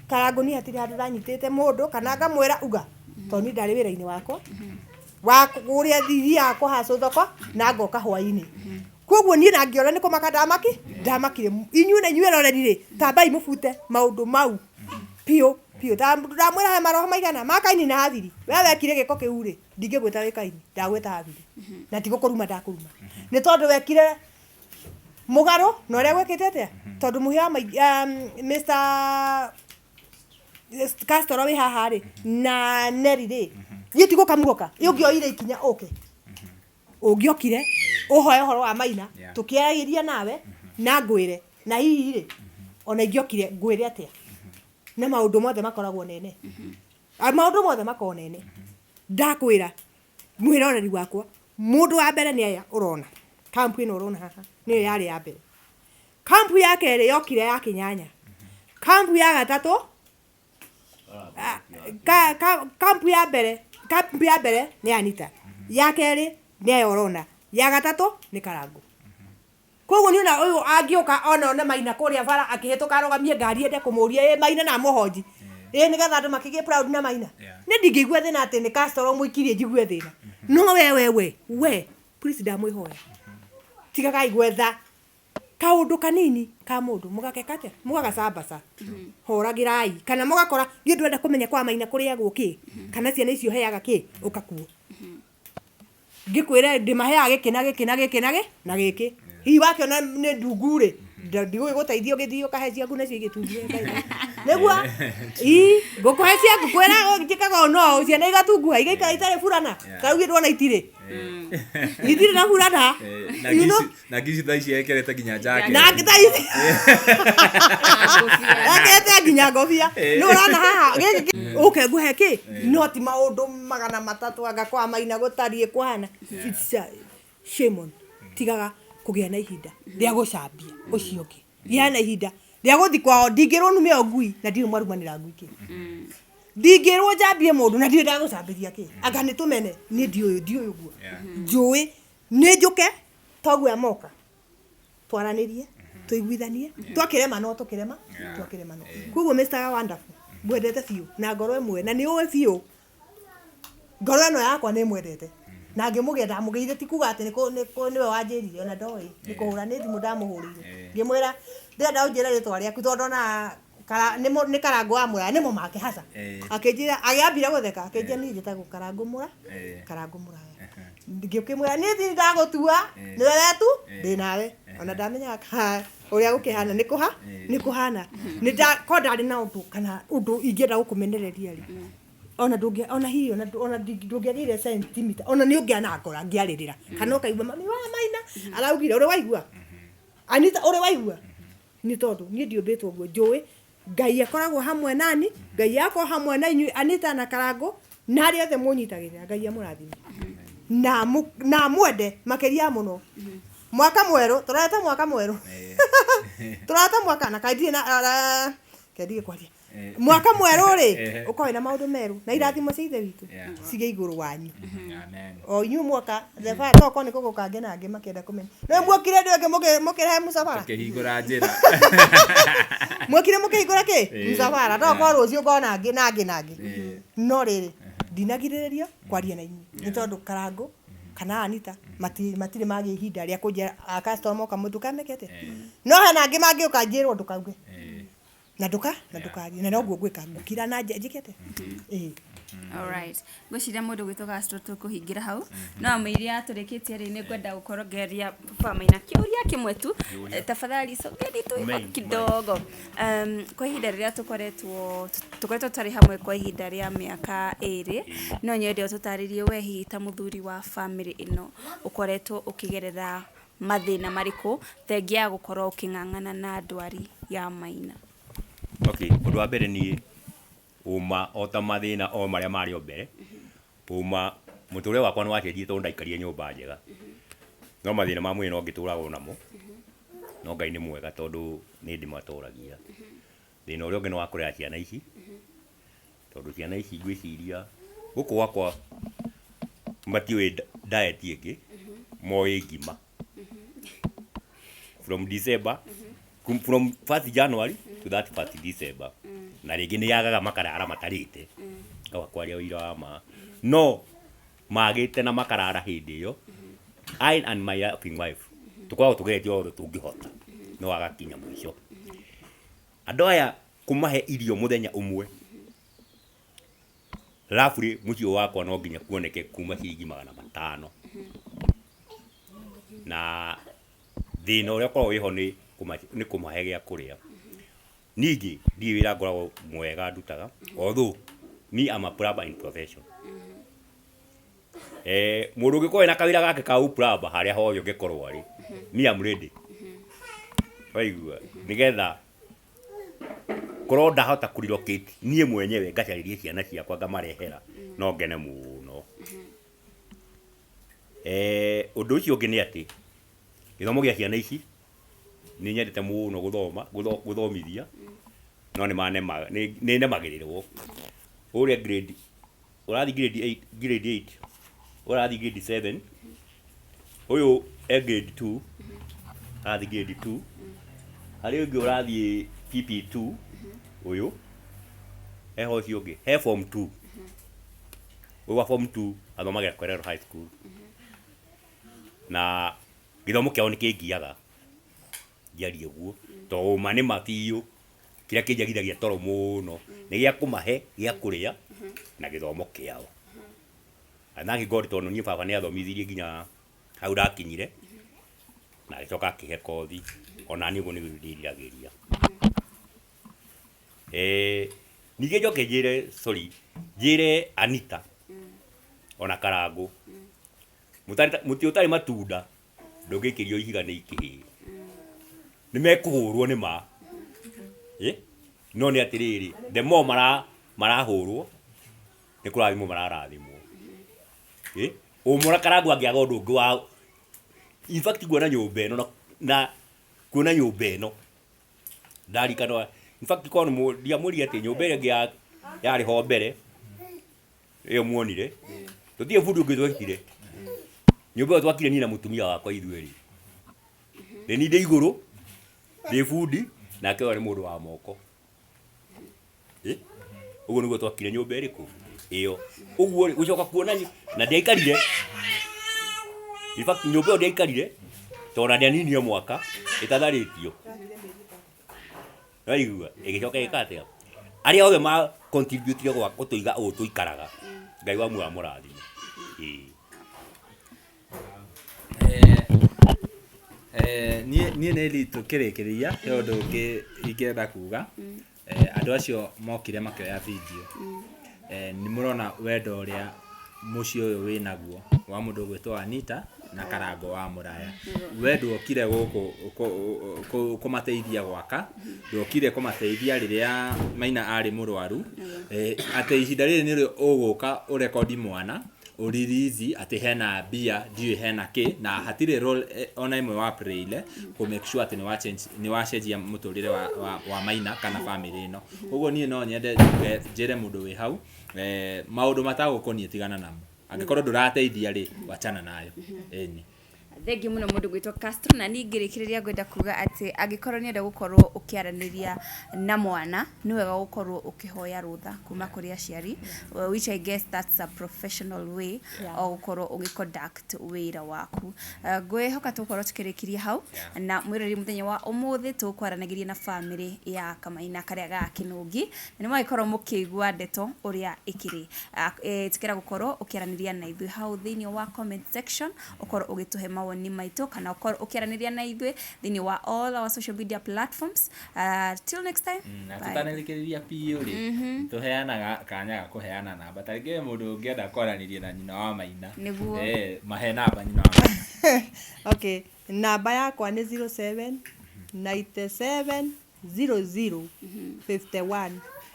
Karangũ niĩ hatirĩ handũ ndanyitĩte mũndũ kana ngamwĩra uga tondũ niĩ ndarĩ wĩra-inĩ wakwa wa ũrĩa thiaga kũhacũ thoko na ngoka hwainĩ. Koguo niĩ na ngĩona nĩ kũmaka ndamakire. Inyuĩ na inyuĩ eroreri rĩ, tambai mũbute maũndũ mau biũ. Biũ. Ndamwĩra he maroho maigana ma Kaini na Habili. We wekire gĩko kĩu rĩ, ndingĩgwĩta wĩ Kaini, ndagwĩta Habili. Na ti gũkũruma ndakũruma. Nĩ tondũ wekire mũgarũ na ũrĩa gwĩkĩte atĩa? Tondũ mũhĩa wa Mr. Castro wĩ haha rĩ, na Neri rĩ, niĩ ti gũka muoka, ũngĩoire ikinya ũke. Ũngĩokire ũhoe ũhoro wa Maina, tũkĩaragĩria nawe na ngwĩre, na hihi rĩ, ona ingĩokire ngwĩre atĩa? Na maũndũ mothe makoragwo nene. Maũndũ mothe makoragwo nene. Ndakwĩra mwĩroreri wakwa, mũndũ wa mbere nĩ aya ũrona, kampu ĩno ũrona haha nĩyo yarĩ ya mbere. Kampu ya kerĩ yokire ya Kĩnyanya. Kampu ya gatatũ, kampu ya mbere, kampu ya mbere nĩ Anita, ya kerĩ nĩ aya ũrona, ya gatatũ nĩ Karangũ. Koguo niĩ ona ũyũ angĩũka ona one Maina kũrĩa bara akĩhĩtũka arũgamie ngari ende kũmũria ĩ Maina na amũhonji ĩ nĩgetha andũ makĩgĩe proud na Maina. Niĩ ndingĩigua thĩna atĩ nĩ Castro ũmũikirie njigue thĩna. No we we we we please ndamwĩhoya tigagai gwetha kaũndũ kanini ka mũndũ mũgakeka atĩa mũgagacambaca horagĩrai kana mũgakora niĩ ndwenda kũmenya kwa Maina kũrĩagwo kĩ kana ciana icio heaga kĩ ũka kuo ngĩkwĩre ndĩmaheaga gĩkĩ na gĩkĩ na gĩkĩ na gĩ na gĩkĩ hihi wakĩona nĩ ndungu rĩ ndigũgĩgũteithia ũgĩthiĩ ũkahe ciaku nacio igĩtunguhe nĩguo ii ngũkũhe ciaku kwĩra njĩkaga ũũ no ũũ ciana igatunguha igaikara itarĩ burana ta rĩu ndwona itirĩ itirĩ na burana. Na You know? Na ngici thaa ici ekĩrĩte nginya jacket. Na thaa ici ekĩrĩte nginya ngobia nĩ ũrona haha gĩkĩ ũke nguhe kĩ no ti maũndũ 300 anga kwa Maina gũtariĩ kũhana. It's a shame on tigaga kũgĩa na ihinda rĩa gũcambia ũcio ũngĩ, gĩa na ihinda rĩa gũthi kwao. Ndingĩrwo nume o ngui na ndirĩ mwarumanĩra ngui kĩ, ndingĩrwo njambie mũndũ na ndirĩ ndagũcambĩria kĩ, anga nĩ tũmene niĩ ndiũĩ ndiũĩ ũguo njũĩ nĩ njũke toguo amoka twaranĩrie tũiguithanie twakĩrema no tũkĩrema twakĩrema no koguo Mr. Wonderful ngwendete biũ na ngoro ĩmwe na nĩ ũĩ biũ ngoro ĩno yakwa nĩ ĩmwendete na ngĩmũgĩa ndamũgĩire ti kuga atĩ nĩwe wanjĩrire ona ndoĩ nĩ kũhũra nĩ thimũ ndamũhũrĩire ngĩmwĩra ndĩrenda ũnjĩre rĩtwa rĩaku tondũ ndonaga nĩ Karangũ wa Mũraya nĩmo make haca. Akĩnjĩra agĩambire gũtheka akĩnjĩra niĩ njĩtagwo Karangũ Mũra Karangũ Mũraya. Ngĩkĩmwĩra niĩ ndirĩ ndagũtua nĩwe wetu ndĩ nawe ona ndamenyaga ũrĩa gũkĩhana nĩ kũha nĩ kũhana nĩ korwo ndarĩ na ũndũ kana ũndũ ingĩenda gũkũmenereria rĩ ona ndũngĩ ona hihi ona ona ndũngĩagĩire sentimita ona nĩ ũngĩanangora ngĩarĩrĩra kana ũkaigua mami wa Maina araugire ũrĩ waigua Anita ũrĩ waigua nĩ tondũ niĩ ndiũmbĩtwo ũguo njũĩ Ngai akoragwo hamwe nani Ngai akorwo hamwe na inyuĩ Anita na Karangũ na arĩa othe mũnyitagĩrĩra Ngai amũrathime na na amwende makĩria mũno. Mwaka mwerũ tũreta mwaka mwerũ tũreta mwaka na kaĩ ndirĩ na ke ndige kwaria mwaka mwerũ rĩ ũkorwo wĩna maũndũ merũ na irathimo cia ithe witũ cigĩ igũrũ wanyu. Amen. O inyuĩ mwoka the fire tokorwo nĩ kũgũka angĩ na angĩ makĩenda kũmenya nĩ muokire andũ angĩ mũkĩrehe mũcabara Ũkĩhingũra njĩra. Mwokire mũkĩhingũra kĩ mũcabara tokorwo rũciũ ngona angĩ na angĩ na angĩ no rĩrĩ ndinagirĩrĩrio kwaria na inyuĩ nĩ tondũ Karangũ kana Anita matirĩ magĩa ihinda rĩa kũnjĩra a customer moka mũndũkameke atĩa no hena angĩ mangĩũka njĩrwo ndũkauge na nduka na ndukarie na noguo ngwĩka ngũkira na njĩke atĩa ĩĩ. Alright. Ngwĩciria mũndũ gwĩtwo Castro tũkũhingĩra hau no amũiria tũrĩkĩtie rĩ nĩ ngwenda gũkorwo ngĩaria Papa Maina kĩũria kĩmwe tu. Tafadhali sogeni tu hivyo kidogo. Kwa ihinda rĩrĩa tũkoretwo tũtarĩ hamwe kwa ihinda rĩa mĩaka 2 no nyende ũtũtarĩrie we hihi ta mũthuri wa family ĩno ũkoretwo ũkĩgerera mathĩna marĩkũ thengia ya gũkorwo ũkĩng'ang'ana na ndwari ya Maina. Okay, ũndũ wa mbere niĩ ũma o ta mathĩna o marĩa marĩ o mbere ũma mũtũrĩre wakwa nĩ wacenjirie tondũ ndaikarire nyũmba njega no mathĩna ma mwĩrĩ no ngĩtũraga namo no Ngai nĩ mwega tondũ nĩ ndĩmatoragia. Thĩna ũrĩa ũngĩ nĩ wa kũrera ciana ici tondũ ciana ici ngwĩciria gũkũ gwakwa matiũĩ diet ĩngĩ moĩ ngima from December from 1st January to that 1st December na rĩngĩ nĩ yagaga makarara matarĩte kawa kwaria ũira wa ma no magĩte na makarara hĩndĩ ĩyo I and my loving wife tũkoragwo tũgeretie o ũndũ tũngĩhota no agakinya mũico andũ aya kũmahe irio mũthenya ũmwe. Roughly mũciĩ wakwa no nginya kuoneke kuma ciringi 500. Na thĩna ũrĩa ũkoragwo wĩho nĩ nĩ kũmahe gĩa kũrĩa. Ningĩ ndirĩ wĩra ngoragwo mwega ndutaga, although me am a plumber in profession. Eh, mũndũ ũngĩkorwo ena kawĩra gake ka ũplumber harĩa hothe ũngĩkorwo arĩ, me am ready. Waigua? Nĩgetha korwo ndahota kũ relocate niĩ mwenyewe ngacarĩrie ciana ciakwa ngamarehera, no ngene mũno. Eh, ũndũ ũcio ũngĩ nĩ atĩ, gĩthomo gĩa ciana ici, nĩ nyendete mũno gũthoma, gũthomithia, no nĩ manemaga, nĩ nemagĩrĩrwo. Ũrĩa grade, ũrathiĩ grade 8, grade 8, ũrathiĩ grade 7, ũyũ e grade 2, arathiĩ grade 2, harĩ ũngĩ ũrathiĩ PP2, ũyũ, heho ũcio ũngĩ, he form 2. Ũyũ wa form 2 athomagĩra Kwerero High School. Na gĩthomo kĩao nĩ kĩngiaga njarie ũguo, tondũ ma nĩ ma biũ kĩrĩa kĩnjagithagia toro mũno nĩ gĩa kũmahe gĩa kũrĩa na gĩthomo kĩao. And thank God tondũ niĩ baba nĩ athomithirie nginya hau ndakinyire na agĩcoka akĩhe kothi, ona niĩ ũguo nĩguo ndĩriragĩria. Eh, ningĩ njoke njĩre sorry, njĩre Anita ona Karangũ, mũtĩ ũtarĩ matunda ndũngĩikĩrio ihiga nĩ ikĩhĩĩ. Nĩ mekũhũrwo nĩ ma. Ĩ? No nĩ atĩrĩrĩ, the more marahũrwo, nĩ kũrathimwo mararathimwo. Ĩ? Ũmwe Karangũ angĩaga ũndũ ũngĩ wa, in fact kuona nyũmba ĩno na kuona nyũmba ĩno, ndarikana, in fact korwo nĩ ndiamwĩrire atĩ nyũmba ĩrĩa ĩngĩ yarĩ ho mbere, ĩyo muonire, tũtirĩ bundi ũngĩ twetire. Nyũmba ĩyo twakire niĩ na mũtumia wakwa ithuerĩ. Nĩ niĩ ndĩ igũrũ, ndĩ bundi, nake ũyũ arĩ mũndũ wa moko. Ĩ? Ũguo nĩguo twakire nyũmba ĩrĩkũ? Ĩyo. Ũguo rĩ, gũcoka kuona na ndiaikarire. In fact nyũmba ĩyo ndiaikarire, tondũ ona ndianinire mwaka ĩtatharĩtio. Waigua? Ĩgĩcoka ĩgĩka atĩa? Arĩa othe ma contribute gwa gũtũiga ũũ tũikaraga, Ngai wa muoyo amũrathime. Ĩĩ. Niĩ nĩ tũkĩrĩkĩrĩria he ũndũ ũngĩ ingĩenda kuga. Andũ acio mokire makĩoya video, nĩ mũrona wendo ũrĩa mũciĩ ũyũ wĩnaguo wa mũndũ ũgwĩtwo Anita na Karangũ wa Mũraya. We ndwokire gũkũ kũmateithia gwaka, ndwokire kũmateithia rĩrĩa Maina arĩ mũrwaru, atĩ ihinda rĩrĩ nĩrĩo ũgũka ũrekondi mwana, ũ release atĩ hena mbia ndiũĩ hena kĩ, na hatirĩ role ona ĩmwe wa play ire kũ make sure atĩ nĩ wacenjia mũtũrĩre wa Maina kana bamĩrĩ ĩno. Ũguo niĩ no nyende njuge njĩre mũndũ wĩ hau, maũndũ matagũkoniĩ tigana namo. Angĩkorwo ndũrateithia rĩ, wachana nayo. Ĩni. Thengiũ mũno mũndũ gwĩtwo Castro na niĩ ngĩrĩkĩrĩria ngwenda kuga atĩ angĩkorwo nĩ ũrenda gũkorwo ũkĩaranĩria na mwana nĩ wega gũkorwo ũkĩhoya rũtha kuma kũrĩ aciari, which I guess that's a professional way o gũkorwo ũgĩ conduct wĩra waku. Ngwĩhoka tũgũkorwo tũkĩrĩkĩria hau na mwĩroreri mũthenya wa ũmũthĩ tũkwaranagĩria na bamĩrĩ ya Kamaina karĩa ga Kĩnũngi na nĩ mwagĩkorwo mũkĩigua ndeto ũrĩa ĩkĩrĩ. Ĩtĩkĩra gũkorwo ũkĩaranĩria na ithuĩ hau thĩinĩ wa comment section ũkorwo ũgĩtũhe mawoni maitũ kana ũkorwo ũkĩaranĩria na ithuĩ thĩinĩ wa all our social media platforms. Till next time. Na Bye. tũtanarĩkĩrĩria biũ rĩ, tũheanaga kanya ga kũheana namba. Ta rĩngĩ he mũndũ ũngĩenda kwaranĩria na nyina wa Maina. Nĩguo. Mahe namba nyina wa Maina. Okay, namba yakwa nĩ 07 97 00 51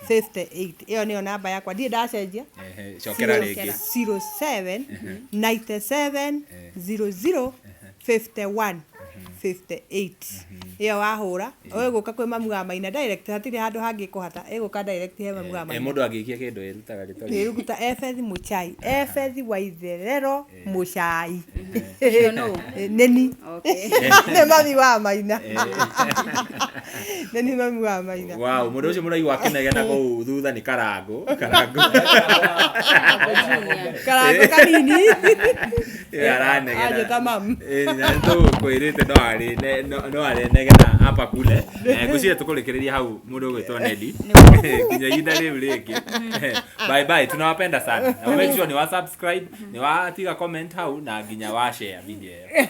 58. Ĩyo nĩyo namba yakwa, ndirĩ ndacenjia. Ehe, cokera rĩngĩ. 07 97 00 51 58. Ĩyo wahũra ĩgũka kwĩ mamu wa Maina direct, hatirĩ handũ hangĩ ĩkũhata, ĩgũka direct he mamu wa Maina. Mũndũ angĩikia kĩndũ ĩrutaga rĩtwa rĩrĩkũ? Ĩruguta Efethi Mũchai, Efethi wa Itherero Mũchai. Ũcio nũ? Nĩni. Okay. Nĩ mami wa Maina. Nĩni mami wa Maina. Wow, mũndũ ũcio mũraigua akĩnegena kũu thutha nĩ Karangũ. Karangũ. Karangũ Junior. Karangũ kanini. Ĩyo aranegena. Anjĩta mamu. Ĩĩ, na nĩtũgũkwĩrĩte no no arĩnegena hapa kule. Ngwĩciria tũkũrĩkĩrĩria hau mũndũ ũgwĩtwo Nelly nginya ihinda rĩu rĩngĩ. Bye bye, tunawapenda sana na make sure ni wa subscribe, ni wa tiga comment hau na nginya wa share video ĩyo.